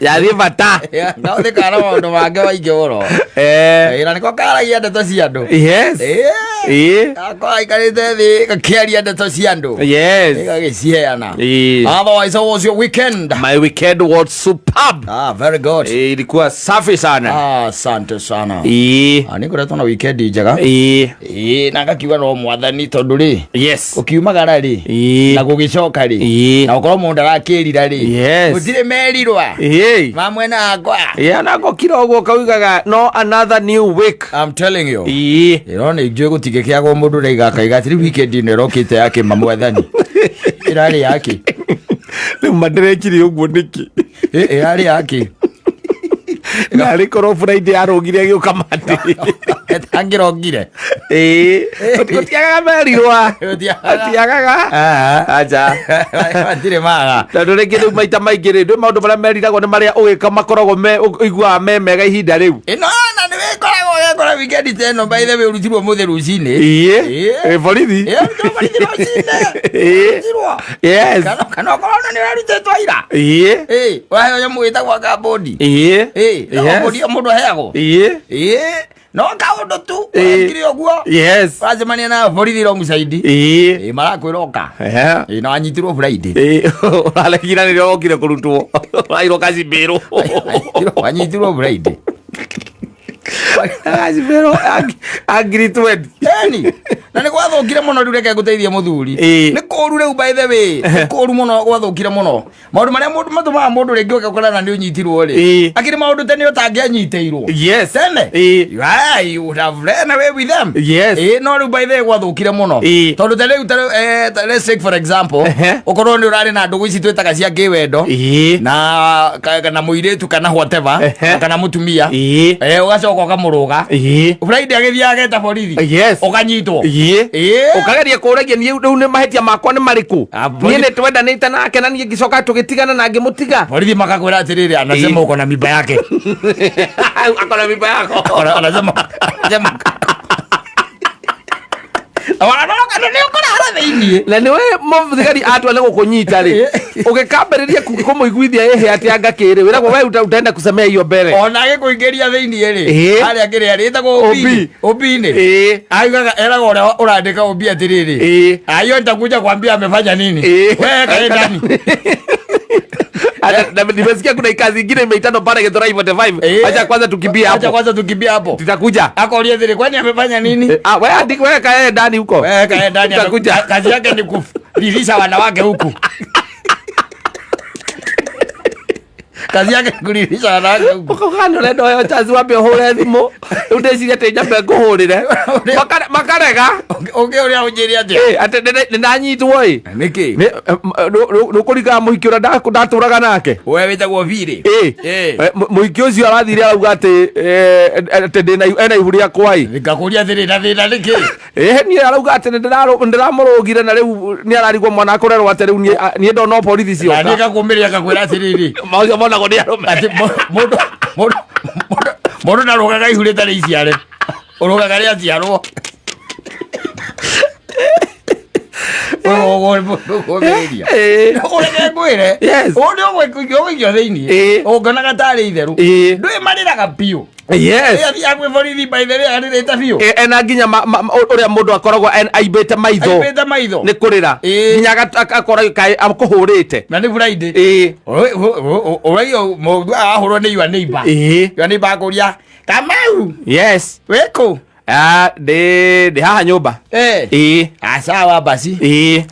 Yathiĩ bata. Gathĩkaga na maũndũ mangĩ maingĩ mũno. Eh. Wĩra nĩko karagia ndeto cia andũ. Yes. Ĩĩ. Ĩĩ. Gakwa gaikarĩte thĩ gakĩaria ndeto cia andũ. Yes. Gagĩciheana. Ĩĩ. Otherwise, how was your weekend? My weekend was superb. Ah, very good. Eh, ilikuwa safi sana. Ah, asante sana. Ĩĩ. Ah, nĩ ngoretwo na weekend njega. Ĩĩ. Ĩĩ, na ngakiuga no mwathani tondũ rĩ Yes. ũkiumagara rĩ Ĩĩ. na gũgĩcoka rĩ Ĩĩ. na gũkorwo mũndũ arakĩrira rĩ Yes. gũtirĩ merirwa Ĩĩ. ma mwena wakwa. Yeah, na ngokira ũguo kaugaga no another new week. I'm telling you. Ĩĩ. Ĩro nĩ njũĩ gũtingĩkĩagwo mũndũ ũraiga akaiga atĩ rĩu weekend ĩno ĩrokĩte yake ma mwathani ĩrarĩ yake. Rĩu manderekire ũguo nĩkĩ? Ĩ- ĩrarĩ yake. Narĩ korwo Friday arũgire agĩũka Monday. Angĩrongire. Ĩĩ. Gũtiagaga merirwa. Gũtiagaga. Gũtiagaga. Ah. Acha. Matirĩ maga. Tondũ rĩngĩ rĩu maita maingĩ rĩ, ndwĩ maũndũ marĩa meriragwo nĩ marĩa ũgĩka makoragwo me ũiguaga me mega ihinda rĩu. Ĩno na nĩ wĩkoragwo ũgekora weekend ta ĩno by the way ũrutirwo mũthĩ rũcinĩ. Ĩĩ. Ĩĩ. Ĩ borithi. Ĩĩ, ũrutirwo borithi rũcinĩ. Ĩĩ. Ũrutirwo. Yes. Kana ũkorwo ona nĩ ũrarutĩtwo ira. Ĩĩ. Ĩĩ, ũraheo nyamũ ĩtagwo kambũndi. Ĩĩ. Ĩĩ, Yes. kambũndi ĩyo mũndũ aheagwo. Ĩĩ. Ĩĩ, no kaũndũ tu Ĩĩ. ũrekire ũguo. Yes. Ũracemania na borithi wrong side. Ĩĩ. Ĩĩ, marakwĩra ũka. Eh. Ĩĩ, na wanyitirwo Friday. Ĩĩ. Ũraregire rĩrĩa wokire kũrutwo. Ũrairwo kacimbĩrwo. Wanyitirwo Friday. Kacimbĩrwo angiri 20. Eni, na nĩ gwathũkire mũno rĩu reke ngũteithie mũthuri. Ĩĩ. Nĩ kũũru rĩu by the way. Nĩ kũũru mũno gwathũkire mũno. Maũndũ marĩa mũndũ matũmaga mũndũ rĩngĩ ũgakorana nĩ ũnyitirwo rĩ. Ĩĩ. Akĩrĩ maũndũ tene ũtangĩanyitĩirwo. Yes. Tene. Ĩĩ. Ah, you would have ran away with them. Yes. Ĩĩ, no rĩu by the way gwathũkire mũno. Ĩĩ. Tondũ ta rĩu ta rĩu, let's take for example, Ehe. ũkorwo nĩ ũrarĩ na ndũgũ ici twĩtaga cia kĩwendo. Ĩĩ. Na kana mũirĩtu kana whatever, Ehe. kana mũtumia. Ĩĩ. Ũgacoka ũkamũrũga. Ĩĩ. Friday agĩthiĩ ageta borithi. Yes. Ũkanyitwo. Ĩĩ. Ĩĩ. Ũkageria kũragia niĩ rĩu nĩ mahĩtia makwa nĩ marĩkũ? Ah, Niĩ nĩ twendanĩte nake na niĩ ngĩcoka tũgĩtigana na ngĩmũtiga. Borithi makakwĩra atĩrĩrĩ, anasema Ĩĩ. uko na mimba yake. Akona mimba yako. Anasema Wanarora nĩ ũkũrara thĩiniĩ. Na nĩwe mũthigari atua nĩ gũkũnyita rĩ, ũgĩkambĩrĩria kũmũiguithia ĩhĩ atĩ anga kĩrĩ, wĩragwo we utaenda kusemea hiyo mbere. Ona agĩkũingĩria thĩiniĩ rĩ, Ĩĩ. harĩa kĩrĩa rĩtagwo OB. OB-inĩ. Ĩĩ. Augaga eraga ũrĩa ũrandĩka OB atĩrĩrĩ. Ĩĩ. Ayo nitakuja kuambia amefanya nini. Ĩĩ. Wewe kae ndani. Ata- na nimesikia kuna kazi ingine imeitano pale Githurai 45. Ĩĩ. Acha kwanza tukimbie Acha hapo. kwanza tukimbie hapo. Tutakuja. Akoria atĩrĩ, kwani amefanya nini? Ah, wewe andika wewe kae ndani huko. Wewe kae ndani. Tutakuja. Kazi yake ni kulilisha wanawake huku. Kazi yake ni kulilisha wanawake huku. Ũkauga ũrenda oyo chance wambe ũhũre thimũ. Rĩu ndĩciria atĩ nyambe ngũhũrĩre. Makarega. Ũngĩ ũrĩa ũnjĩre atĩa? Ĩ, atĩ nĩndanyitwo ĩ. Nĩkĩ? Nĩũkũringana mũhiki ũrĩa ndatũraga nake. Wewe wĩtagwo Biri. Ĩ. Ĩ. Mũhiki ũcio arathire arauga atĩ atĩ ndĩna ena ihu rĩakwa ĩ. Ngakũria atĩrĩ na thĩna nĩkĩ? Ĩ niĩ arauga atĩ nĩndĩramũrũgire na rĩu nĩ ararigwo mwana akũrerwo atĩ rĩu niĩ ndona borithi Na niĩ cioka. ngakũmĩrĩria ngakwĩra atĩrĩrĩ. Maũcio monagwo nĩ arũme. Atĩ mũndũ mũndũ mũndũ Mũndũ ndarũgaga ihu rĩtarĩ iciare, ũrũgaga rĩaciarwo. Ũgũmĩrĩria. Ũreke ngwĩre. Yes. Ũũ nĩ ũgũikio thĩiniĩ. Ũngĩonaga tarĩ itherũ. Ndũĩ marĩraga biũ. Athiaga kwĩ borithi by the way arĩrĩte biũ. Ena nginya ũrĩa mũndũ akoragwo aimbĩte maitho. Aimbĩte maitho. Nĩ kũrĩra. Nginya agakorwo kaĩ akũhũrĩte. Na nĩ Friday. Ũraigua mũndũ ahũrwo nĩ your neighbor. Your neighbor akũria, Kamau. Yes. Wĩkũ? Ah, ndĩ haha nyũmba. Ah, sawa basi.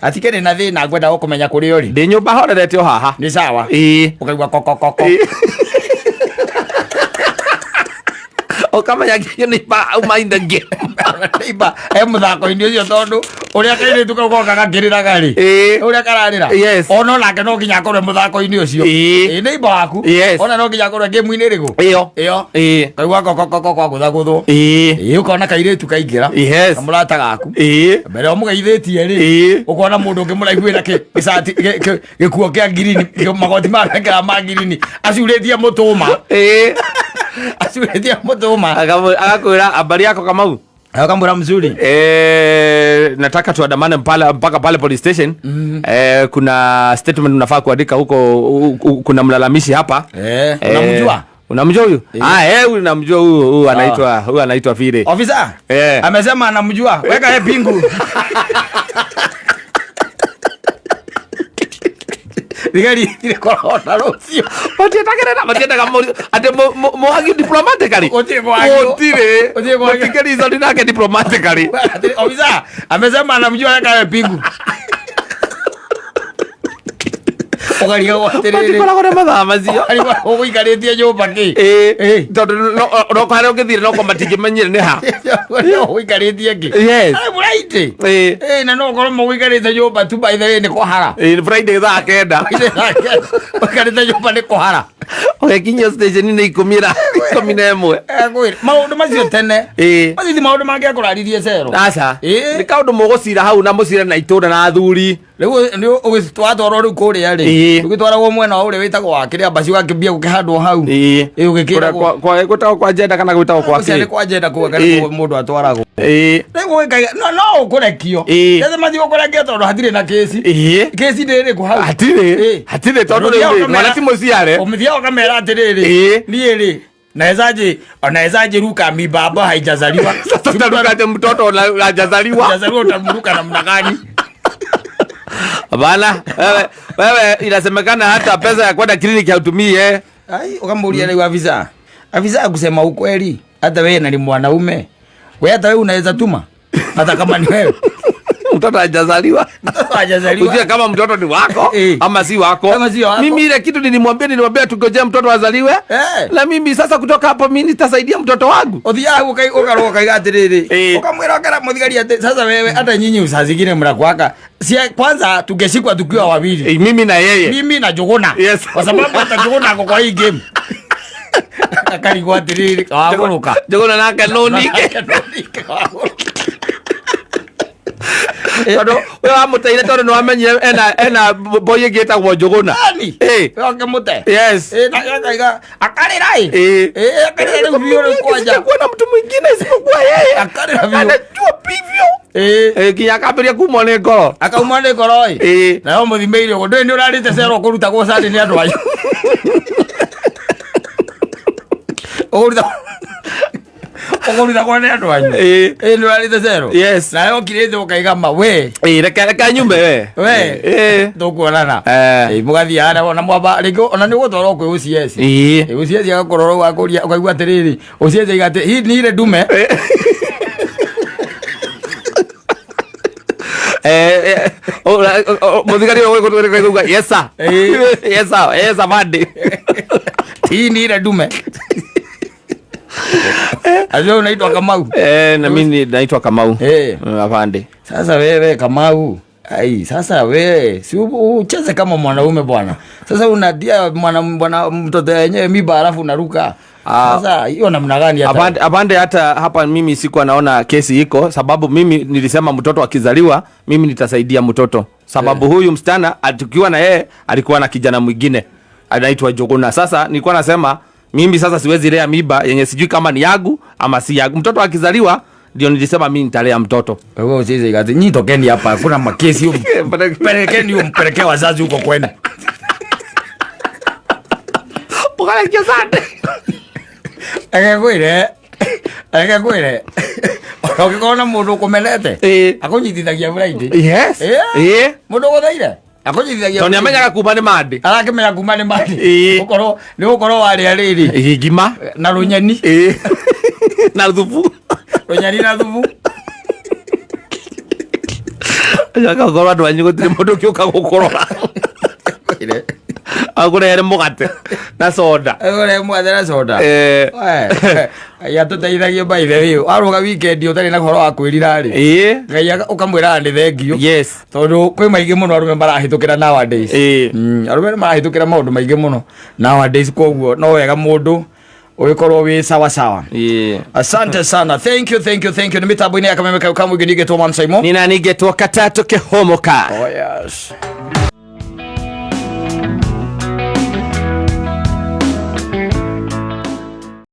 Atikĩrĩ na thĩna, ngwenda gũkũmenya kũrĩa ũrĩ. Ndĩ nyũmba horerete o haha. Nĩ sawa. Ũkaigua kokokoko. Ũkamenya nginya nĩ auma in the game. Neighbor e mũthako-inĩ ũcio tondũ ũrĩa kairĩtu kau goka gakĩrĩraga rĩ, ũrĩa kararĩra, ona nake no nginya akorwe mũthako-inĩ ũcio. Neighbor waku. Ona no nginya akorwe game-inĩ ĩrĩkũ? Ĩyo. Ĩyo. Kaigua kokokoko kwagũthagũthwo. Ũkona kairĩtu kaingĩra. Kamũrata gaku. Mbere ũmũgeithĩtie rĩ, ũkona mũndũ ũngĩ mũraihu wĩna gĩcati gĩkuo kĩa ngirini, magoti ma bengera ma ngirini, acurĩtie mũtũma. Acurĩtie mũtũma. Agakwĩra habari yako Kamau. Akamwĩra mzuri. Nataka tuandamane mpaka pale police station. Kuna statement unafaa kuandika huko, kuna mlalamishi hapa. Unamjua? Unamjua huyu? Ah, huyu namjua huyu, huyu anaitwa, huyu anaitwa vile. Officer? Amesema anamjua. Weka yeye pingu. Thigari irikoragwo na rũciũ. Matietagĩrĩra, matiendaga atĩ mũhagio diplomatically. Gũtirĩ kũhagio. Gũtirĩ. Gũtirĩ kũhagio. Mũtingĩ reason nake diplomatically. Atĩ, officer, amesema anamjua, weka yeye pingu. Ũkarigagwo atĩrĩrĩ. Matikoragwo na mathaa macio. Ũkarigwo ũgũikarĩtie nyũmba kĩ? Tondũ no harĩa ũngĩthiire no kwa matingĩmenyire nĩ ha. Ũgũikarĩtie kĩ? Arĩ Friday. Na no ũkorwo mũgũikarĩte nyũmba tu, by the way, nĩ kũhara. Friday thaa 9. Friday thaa 9. Ũikarĩte nyũmba nĩ kũhara. Ũgĩkinyio station nĩ ikũmi na ikũmi na ĩmwe. Ngwĩre, maũndũ macio tene. Macio ti maũndũ mangĩakũraririe cero. Aca. Nĩ kaũndũ mũgũcira hau na mũcire na itũra na athuri. Rĩu nĩ ũgĩtwarwo rĩu kũrĩa rĩ. Ũgĩtwaragwo mwena wa ũrĩa wĩtagwo wa kĩrĩa mbaci ũgakĩambia gũkĩhandwo hau. Ũgĩkĩragwo. Kũrĩa gwĩtagwo kwa njenda kana gwĩtagwo kwa Ũcio kĩ? nĩ kwa njenda kuga kana mũndũ atwaragwo. Rĩu ũgĩkaiga, no ũkũrekio. Rĩu matigũkũrekia tondũ hatirĩ na kĩci. Kĩci ndĩ ĩrĩkũ hau? Hatirĩ. Hatirĩ tondũ Ũthiaga rĩu rĩ, ũkamera- mwana ti mũciare. Ũmĩthiaga ũkamera atĩrĩrĩ. Niĩ rĩ, nawezaje ruka mimba ambayo haijazaliwa? Sasa utarukaje mtoto hajazaliwa? Hajazaliwa utamruka namna gani? Bana, wewe inasemekana hata pesa ya kwenda kliniki hautumii, eh? Ai, ukamuulia leo afisa. Afisa, kusema ukweli, hata wewe na ni mwanaume. Wewe hata wewe unaweza tuma. Hata kama ni wewe. Mtoto hajazaliwa. Mtoto hajazaliwa. Ujue kama mtoto ni wako, ama si wako. Ama si wako. Mimi ile kitu nilimwambia tungojee mtoto azaliwe. Na mimi sasa kutoka hapo mimi nitasaidia mtoto wangu. Uthiaga ukaroka ukaiga atiriri. Ukamwira ukera muthigari ati sasa wewe hata nyinyi saa zingine mnakuaka. Si kwanza tungeshikwa tukiwa wawili. Mimi na yeye. Mimi na Njuguna. Kwa sababu hata Njuguna ako kwa hii game. Akarigwo atiriri, kawagũrũka. Njuguna nake no nike. Nake no nike, kawagũrũka. Tondũ we wamũteire tondũ nĩ wamenyire ena boy ĩngĩ ĩtagwo Njuguna. Nani? We ũkĩmũte? Yes. Na akaiga, akarĩra ĩ? Akarĩra rĩu biũ rĩu kwanja. Sijakuwa na mtu mwingine isipokuwa yeye. Akarĩra biũ. Anajua bivyo. Nginya akambĩrĩria kumwo nĩ ngoro. Akaumwo nĩ ngoro ĩ? Nayo mũthimĩire ũguo. Ndũĩ nĩ ũrarĩte cero ũkũrutagwo candi nĩ andũ anyu. Ũkũrutagwo nĩ andũ anyu. Nĩ ũrarĩte cero? Yes. Nawe ũkirĩte ũkaiga ma, we. Reke nyume we. We. Tũkuonana. Mũgathiĩ harĩa ona mwamba, rĩngĩ ona nĩ ũgũtwarwo kwĩ OCS. OCS agakũrora ũguo akũria, ũkaigua atĩrĩrĩ, OCS aiga atĩ, hii ni ile ndume. Mũthigari ũyũ ũgũtwĩra kuga, yes sir. Yes sir, yes sir, Monday. Hii ni ile ndume. Azio unaitwa Kamau. Na mimi naitwa Kamau. Afande. Sasa wewe Kamau, ai, sasa wewe si ucheze kama mwanaume bwana. Sasa unatia bwana mtoto yenyewe mimba alafu unaruka. Sasa hiyo namna gani hata? Afande, hata hapa mimi sikuwa naona kesi iko, sababu mimi nilisema mtoto akizaliwa mimi nitasaidia mtoto. Sababu huyu msichana tukiwa na yeye alikuwa na kijana mwingine anaitwa Njuguna. Sasa nilikuwa nasema Mimi sasa siwezi lea mimba yenye sijui kama ni yangu ama si yangu. Mtoto akizaliwa ndio nilisema mimi nitalea mtoto. Wewe usize kazi. Nyinyi tokeni hapa. Kuna makesi huko. Pelekeni umpelekee wazazi huko kwenu. Pokalekia Sunday. Reke ngwĩre. Reke ngwĩre. Ona ũngĩkorwo na mũndũ ũkũmenete. Ĩĩ. Akũnyitithagia Friday. Yes. Ĩĩ. Ĩĩ. Mũndũ ũgũthaire. Akũnyitithagia. Tondũ nĩamenyaga kuma nĩ Monday. Arakĩmenya kuma nĩ Monday. Ĩĩ. Gũkorwo nĩ gũkorwo warĩa rĩrĩ. Ĩĩ, ngima. Na rũnyeni. Ĩĩ. Na thubu. Rũnyeni na thubu. Acoka ũkorwo andũ anyu gũtirĩ mũndũ ũngĩũka gũkũrora. Ngwĩre. Akũrehere mũgate na soda. Akũrehere mũgate na soda. Eh. Ngai atũteithagie by the way. Warũga weekend ũtarĩ na ũhoro wa kwĩrira rĩ. Ĩĩ. Ngai ũkamwĩraga nĩ thengiũ. Yes. Tondũ kwĩ maingĩ mũno arũme marahĩtũkĩra nowadays. Ĩĩ. Arũme nĩ marahĩtũkĩra maũndũ maingĩ mũno nowadays koguo no wega mũndũ ũgĩkorwo wĩ sawa sawa. Ĩĩ. Asante sana. Thank you, thank you, thank you. Nĩ mĩtambo-inĩ ya kameme kau kamũingĩ ningĩtwo Man Saimo. Nina ningetwo katatu kĩhũmũka. Oh yes.